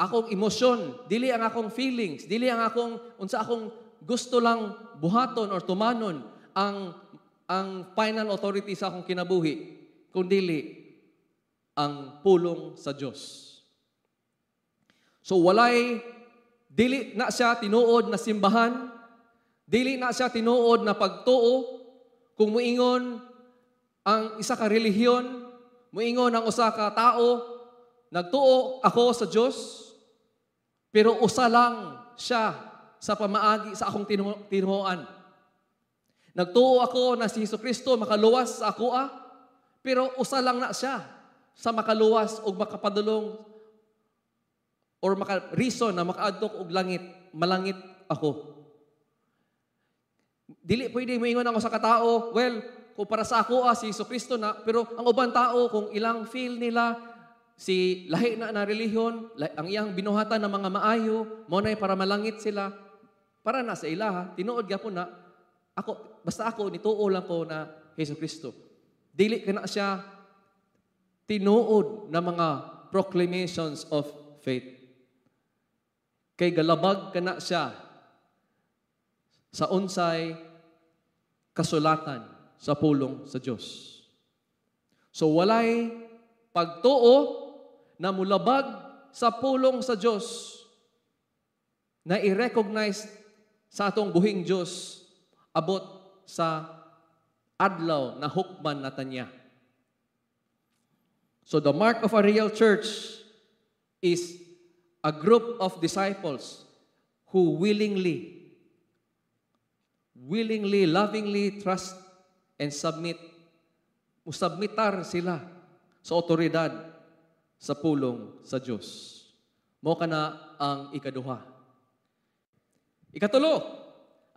akong emosyon, dili ang akong feelings, dili ang akong unsa akong gusto lang buhaton or tumanon ang final authority sa akong kinabuhi, kundili ang pulong sa Dios. So walay, dili na siya tinuod na simbahan, dili na siya tinuod na pagtuo kung muingon ang isa ka relihiyon, muingon ang usa ka tao, nagtuo ako sa Dios, pero usa lang siya sa pamaagi sa akong tinuoan. Nagtuo ako na si Jesucristo makaluwas sa akoa, pero usa lang na siya sa makaluwas o makapadulong or maka reason na makaadtok og langit, malangit ako. Dili pwede moingon ako sa katao, well, kung para sa ako si Jesucristo na, pero ang uban tao kung ilang feel nila si lahi na na relihiyon, ang iyang binuhatan ng mga maayo, mo na para malangit sila, para na sa ilaha, tinuod gyapon na ako, basta ako nituo lang ko na Jesucristo. Dili kana siya tinuod na mga proclamations of faith. Kay galabag kana siya sa unsay kasulatan sa pulong sa Dios. So walay pagtuo na mulabag sa pulong sa Dios na i-recognize sa atong buhing Dios abot sa adlaw na hukman natanya. So the mark of a real church is a group of disciples who willingly, lovingly trust and submit. Musubmitar sila sa otoridad sa pulong sa Dios. Mo kana ang ikaduha. Ikatulo,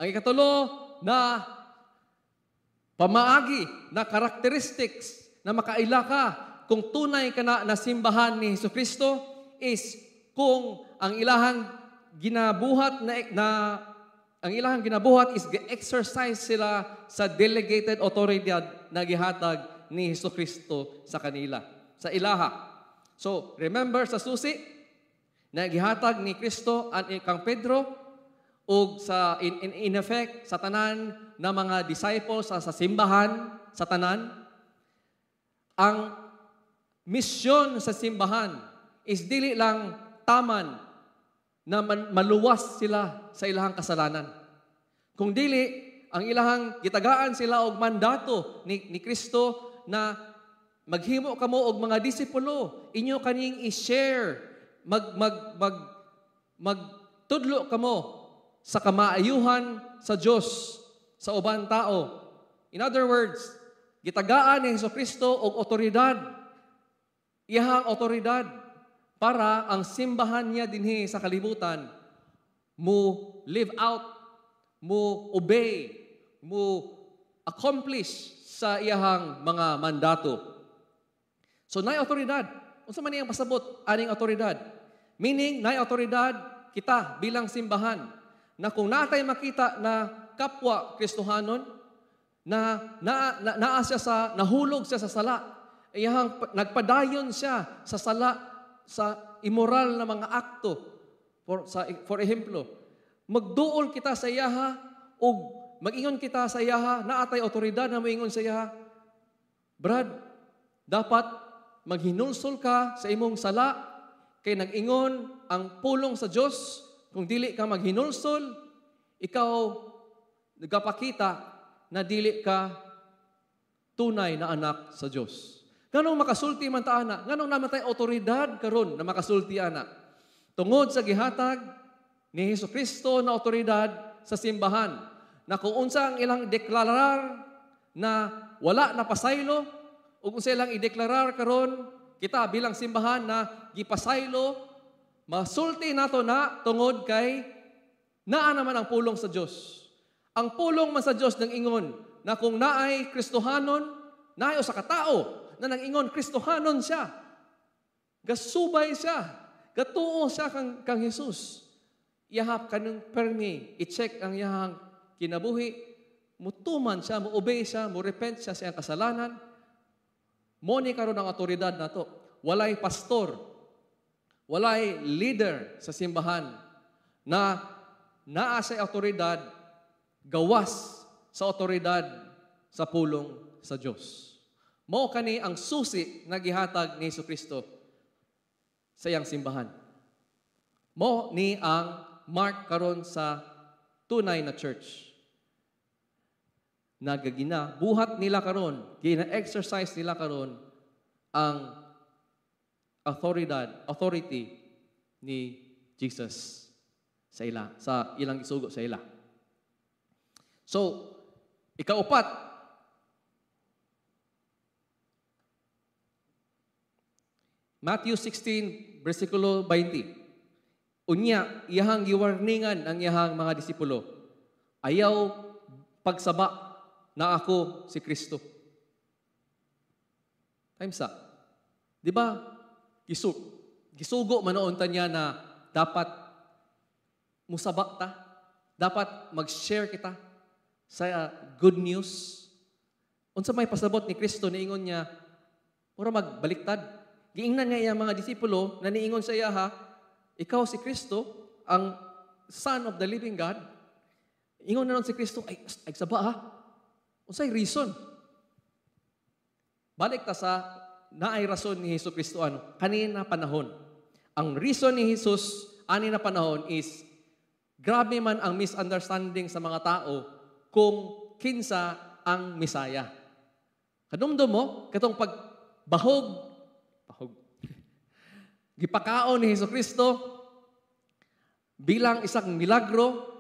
ang ikatulo na pamaagi na characteristics na makaila ka kung tunay ka na nasimbahan ni Jesucristo is kung ang ilahang ginabuhat na ang ilahang ginabuhat is gi-exercise sila sa delegated authority na gihatag ni Jesucristo sa kanila, sa ilaha. So, remember sa susi, Na gihatag ni Kristo kang Pedro ug sa in effect sa tanan na mga disciples sa simbahan, sa tanan. Ang misyon sa simbahan is dili lang taman na maluwas sila sa ilahang kasalanan. Kung dili, ang ilahang gitagaan sila og mandato ni Kristo na maghimo kamo og mga disipulo, inyo kaning i-share, magtudlo kamo sa kamaayuhan sa Dios sa uban tao. In other words, gitagaan ni Hesukristo og otoridad, iyahang otoridad para ang simbahan niya dinhi sa kalibutan mo live out, mo obey, mo accomplish sa iyahang mga mandato. So, naay otoridad. Unsa man iyang pasabot aning otoridad? Meaning, naay otoridad kita bilang simbahan na kung natay makita na kapwa Kristohanon na naa siya sa nahulog siya sa sala, iyahang nagpadayon siya sa sala, sa immoral na mga akto. For ehemplo, magduol kita sa iyaha ug mag-ingon kita sa iyaha, naatay otoridad na moingon sa iyaha, "Brad, dapat maghinulsol ka sa imong sala kay nag-ingon ang pulong sa Dios, kung dili ka maghinulsol, ikaw nagapakita na dili ka tunay na anak sa Dios." Nganong makasulti man ta ana? Nganong namatay otoridad karon na makasulti ana? Tungod sa gihatag ni Hesus Kristo na otoridad sa simbahan na kung unsa ang ilang deklarar na wala na pasaylo, ug unsa ilang ideklarar karon kita bilang simbahan na gipasaylo, masulti nato na tungod kay naa naman ang pulong sa Dios. Ang pulong man sa Dios nang ingon na kung naay Kristohanon, naay usa ka tao na nang ingon Kristohanon siya, gasubay siya, gatuo siya kang Jesus, iyahap kanang permi i-check ang iyahang kinabuhi, mutuman siya, muobey siya, mu-repent siya sa iyang kasalanan. Mo ni karon ang otoridad nato. Walay pastor, walay leader sa simbahan na naa sa otoridad gawas sa otoridad sa pulong sa Dios. Mao kani ang susi na gihatag ni Hesukristo sa iyang simbahan. Mo ni ang mark karon sa tunay na church. Nagagina, buhat nila karon, gina-exercise nila karon ang authority ni Jesus sa ila, sa ilang isugo sa ila. So, ikaupat, Matthew 16, versikulo 20. Unya, iyahang giwarningan ang iyahang mga disipulo. Ayaw pagsaba na ako si Kristo. Times up. Di ba? Gisugo manoon ta niya na dapat musaba ta. Dapat mag-share kita sa good news. Unsa may pasabot ni Kristo, niingon niya, mura magbaliktad. Giingnan niya iyang mga disipulo na niingon sa iya, ha, ikaw si Kristo, ang Son of the living God. Ingon na nun si Kristo, ay saba ha. Unsay reason? Balik ta sa naay rason ni Hesus Kristo ano, kanina panahon. Ang reason ni Jesus ani na panahon is grabe man ang misunderstanding sa mga tao kung kinsa ang Mesaya. Kadumdum mo katong pagbahog, bahog. Gipakaon ni Hesus Kristo bilang isang milagro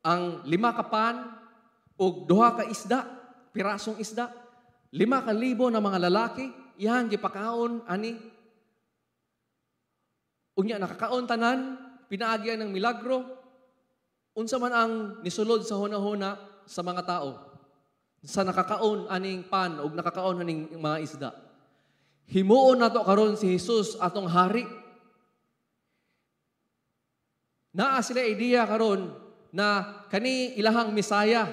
ang 5 ka pan ug 2 ka isda, pirasong isda, 5,000 na mga lalaki, iyang gipakaon ani. Unya nakakaon tanan, pinaagyan ng milagro. Unsa man ang nisulod sa hunahuna sa mga tao sa nakakaon aning pan ug nakakaon aning mga isda? Himuon nato karon si Jesus atong hari. Naa sila idea karon na kani ilahang Mesaya,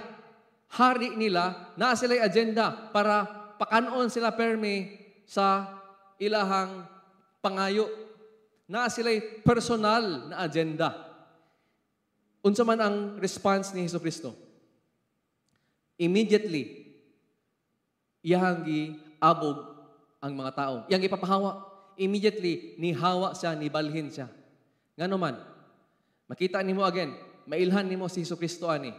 hari nila, naa sila agenda para pakanon sila permi sa ilahang pangayo. Naa sila'y personal na agenda. Unsa man ang response ni Hesus Kristo? Immediately, iyahang giabog ang mga tao. Iyang ipapahawa. Immediately, nihawa siya, nibalhin siya. Ngano man, makita nimo again, mailhan nimo si Hesus Kristo ani.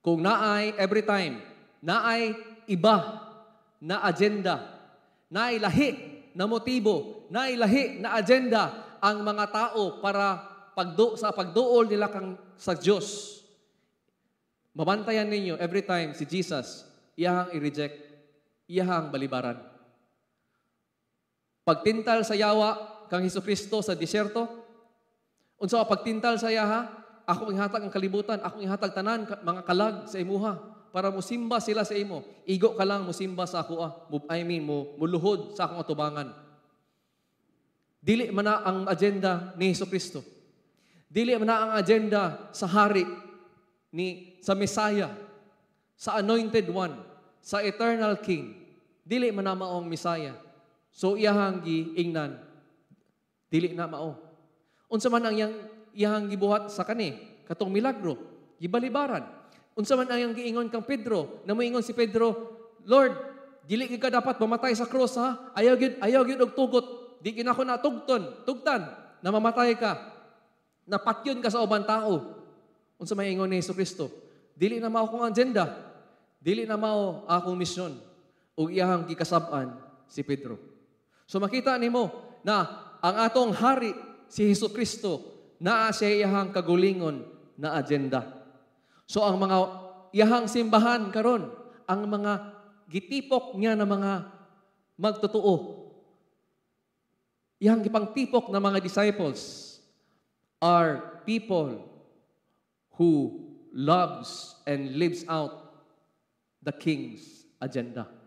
Kung naay every time, naay iba na agenda, naay lahi na motibo, naay lahi na agenda ang mga tao para sa pagduol nila kang sa Dios. Mabantayan ninyo every time si Jesus iyahang i-reject, iyahang balibaran. Pagtintal sa yawa kang Hesus Kristo sa disyerto, unsa pagtintal sa iyaha? Ako ihatag ang kalibutan, akong ihatag tanan mga kalag sa imuha para musimba sila sa imo. Igo ka lang musimba sa ako, I mean mo muluhod sa akong atubangan. Dili man na ang agenda ni Hesus Kristo. Dili man na ang agenda sa hari ni sa Messiah, sa Anointed One, sa Eternal King. Dili man na mao ang Messiah. So iyahang giingnan, dili na mao. Unsa man ang iyang gibuhat sa kani katong milagro, gibalibaran. Unsa man ang iyang giingon kang Pedro, na moingon si Pedro, "Lord, dili gyud ka dapat mamatay sa cross ha. Ayaw gyud og tugot. Di gyud nako natugton, tugtan na mamatay ka. Napatyon ka sa uban tao." Unsa may ingon ni Hesus Kristo? "Dili na mao akong agenda. Dili na mao akong misyon." Ug iyahang gikasab-an si Pedro. So makita nimo na ang atong hari si Hesus Kristo naa siya iyahang kagulingon na agenda. So ang mga iyahang simbahan karon, ang mga gitipok niya na mga magtotoo, iyahang gipangtipok na mga disciples are people who loves and lives out the King's agenda.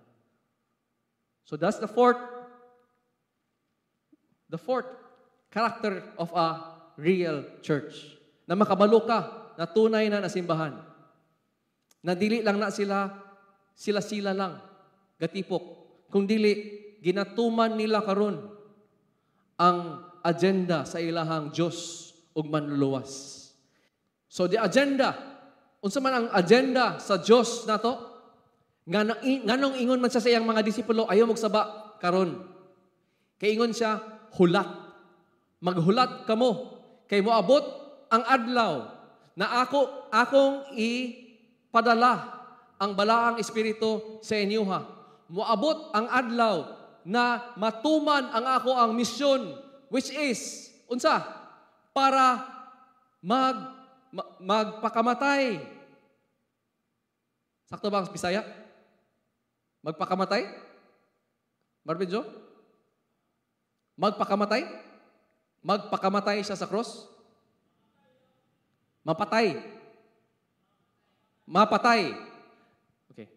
So that's the fourth character of a real church. Na makabalo ka na tunay na nasimbahan. Na dili lang na sila-sila lang, gatipok. Kung dili, ginatuman nila karon ang agenda sa ilahang Diyos ug manluluwas. So the agenda, unsa man ang agenda sa Diyos nato? Nganong ingon man siya sa iyang mga disipulo, "Ayaw magsaba karon"? Kay ingon siya, "Hulat. Maghulat kamo kay moabot ang adlaw na ako akong ipadala ang balaang espiritu sa inyoha. Moabot ang adlaw na matuman ang ako ang misyon," which is unsa? Para magpakamatay. Sakto ba ang Bisaya? Magpakamatay? Marvin Joe? Magpakamatay? Magpakamatay siya sa cross? Mapatay. Mapatay. Okay.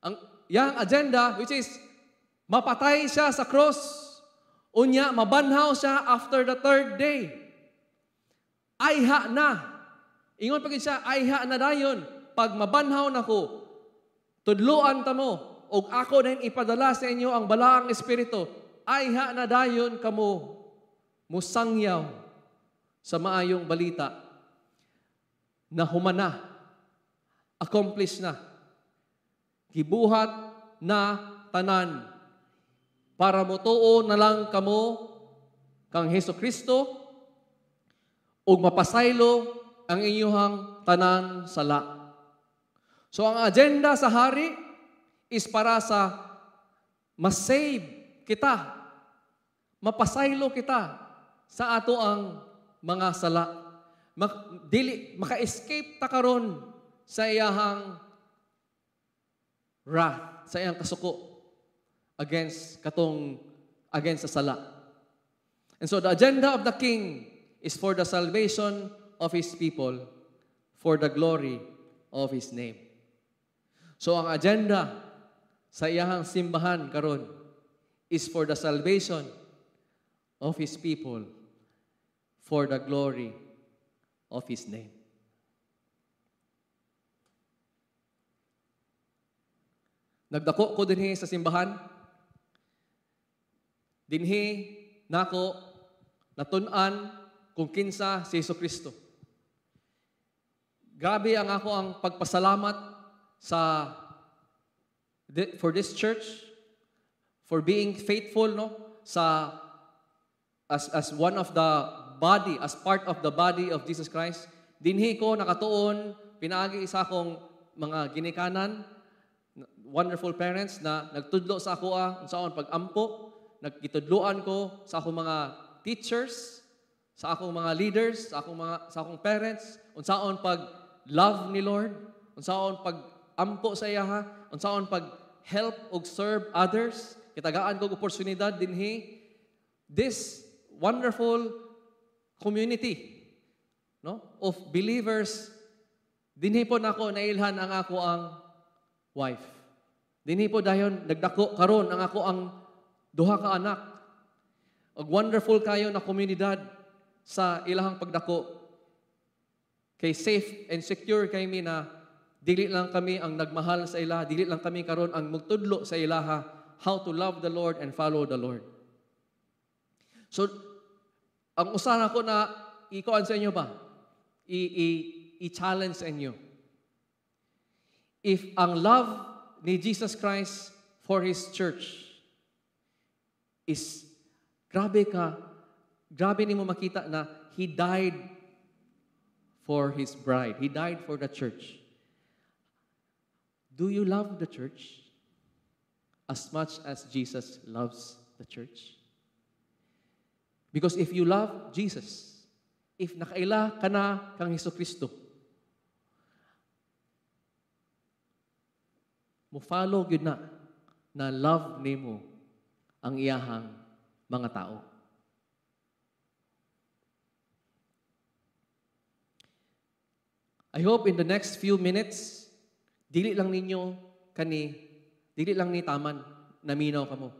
Ang yang agenda, which is mapatay siya sa cross. Unya mabanhaw siya after the third day. Ayha na. Ingon pa siya, "Ayha na dayon pag mabanhaw nako. Tudluan ta mo og ako na ipadala sa inyo ang balaang espiritu. Ayha na dayon kamo musangyaw sa maayong balita na humana, accomplish na. Gibuhat na tanan para motuo na lang kamo kang Hesus Kristo ug mapasaylo ang inyong tanan sala." So ang agenda sa hari is para sa ma-save kita, mapasaylo kita sa ato ang mga sala. Dili maka-escape ta karon sa iyahang wrath, sa iyang kasuko against sa sala. And so the agenda of the King is for the salvation of his people, for the glory of his name. So ang agenda sa iyahang simbahan karon is for the salvation of his people, for the glory of his name. Nagdako ko dinhi sa simbahan. Dinhi nako Natun-an kung kinsa si Hesus Kristo. Grabe ang ako ang pagpasalamat sa for this church for being faithful, no, sa as one of the body, as part of the body of Jesus Christ. Dinhi ko nakatuon pinaagi sa akong mga ginikanan, wonderful parents na nagtudlo sa ako unsaon pag-ampo, nagitudloan ko sa akong mga teachers, sa akong mga leaders, sa akong parents, unsaon pag love ni Lord, unsaon pag ampo sa iyaha, unsaon pag help ug serve others. Gitagaan ko og oportunidad dinhi this wonderful community, no, of believers. Dinhi po nako nailhan ang ako ang wife. Dinhi po dayon nagdako karon ang ako ang duha ka anak. Ug wonderful kayo na komunidad sa ilahang pagdako. Kay safe and secure kay mi na dili lang kami ang nagmahal sa ilaha, dili lang kami karon ang magtudlo sa ilaha how to love the Lord and follow the Lord. So, ang usa nako na ikuan sa inyo ba? I-challenge sa inyo. If ang love ni Jesus Christ for His church is grabe ka, grabe nimo makita na He died for His bride. He died for the church. Do you love the church as much as Jesus loves the church? Because if you love Jesus, if nakaila ka na kang Hesus Kristo, mo follow gyud na na love nimo ang iyahang mga tao. I hope in the next few minutes, dili lang ninyo kani, dili lang ni taman, naminaw kamo.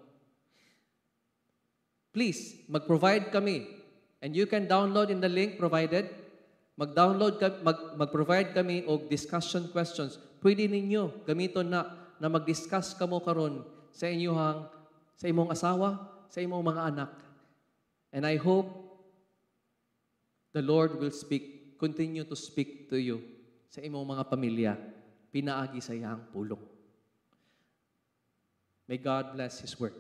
Please, mag-provide kami. And you can download in the link provided. Mag-download ka, mag-provide kami og discussion questions. Pwede ninyo gamiton na na mag-discuss kamo karon sa inyong, sa imong asawa, sa imong mga anak. And I hope the Lord will speak, continue to speak to you sa imong mga pamilya, pinaagi sa iyang pulong. May God bless His word.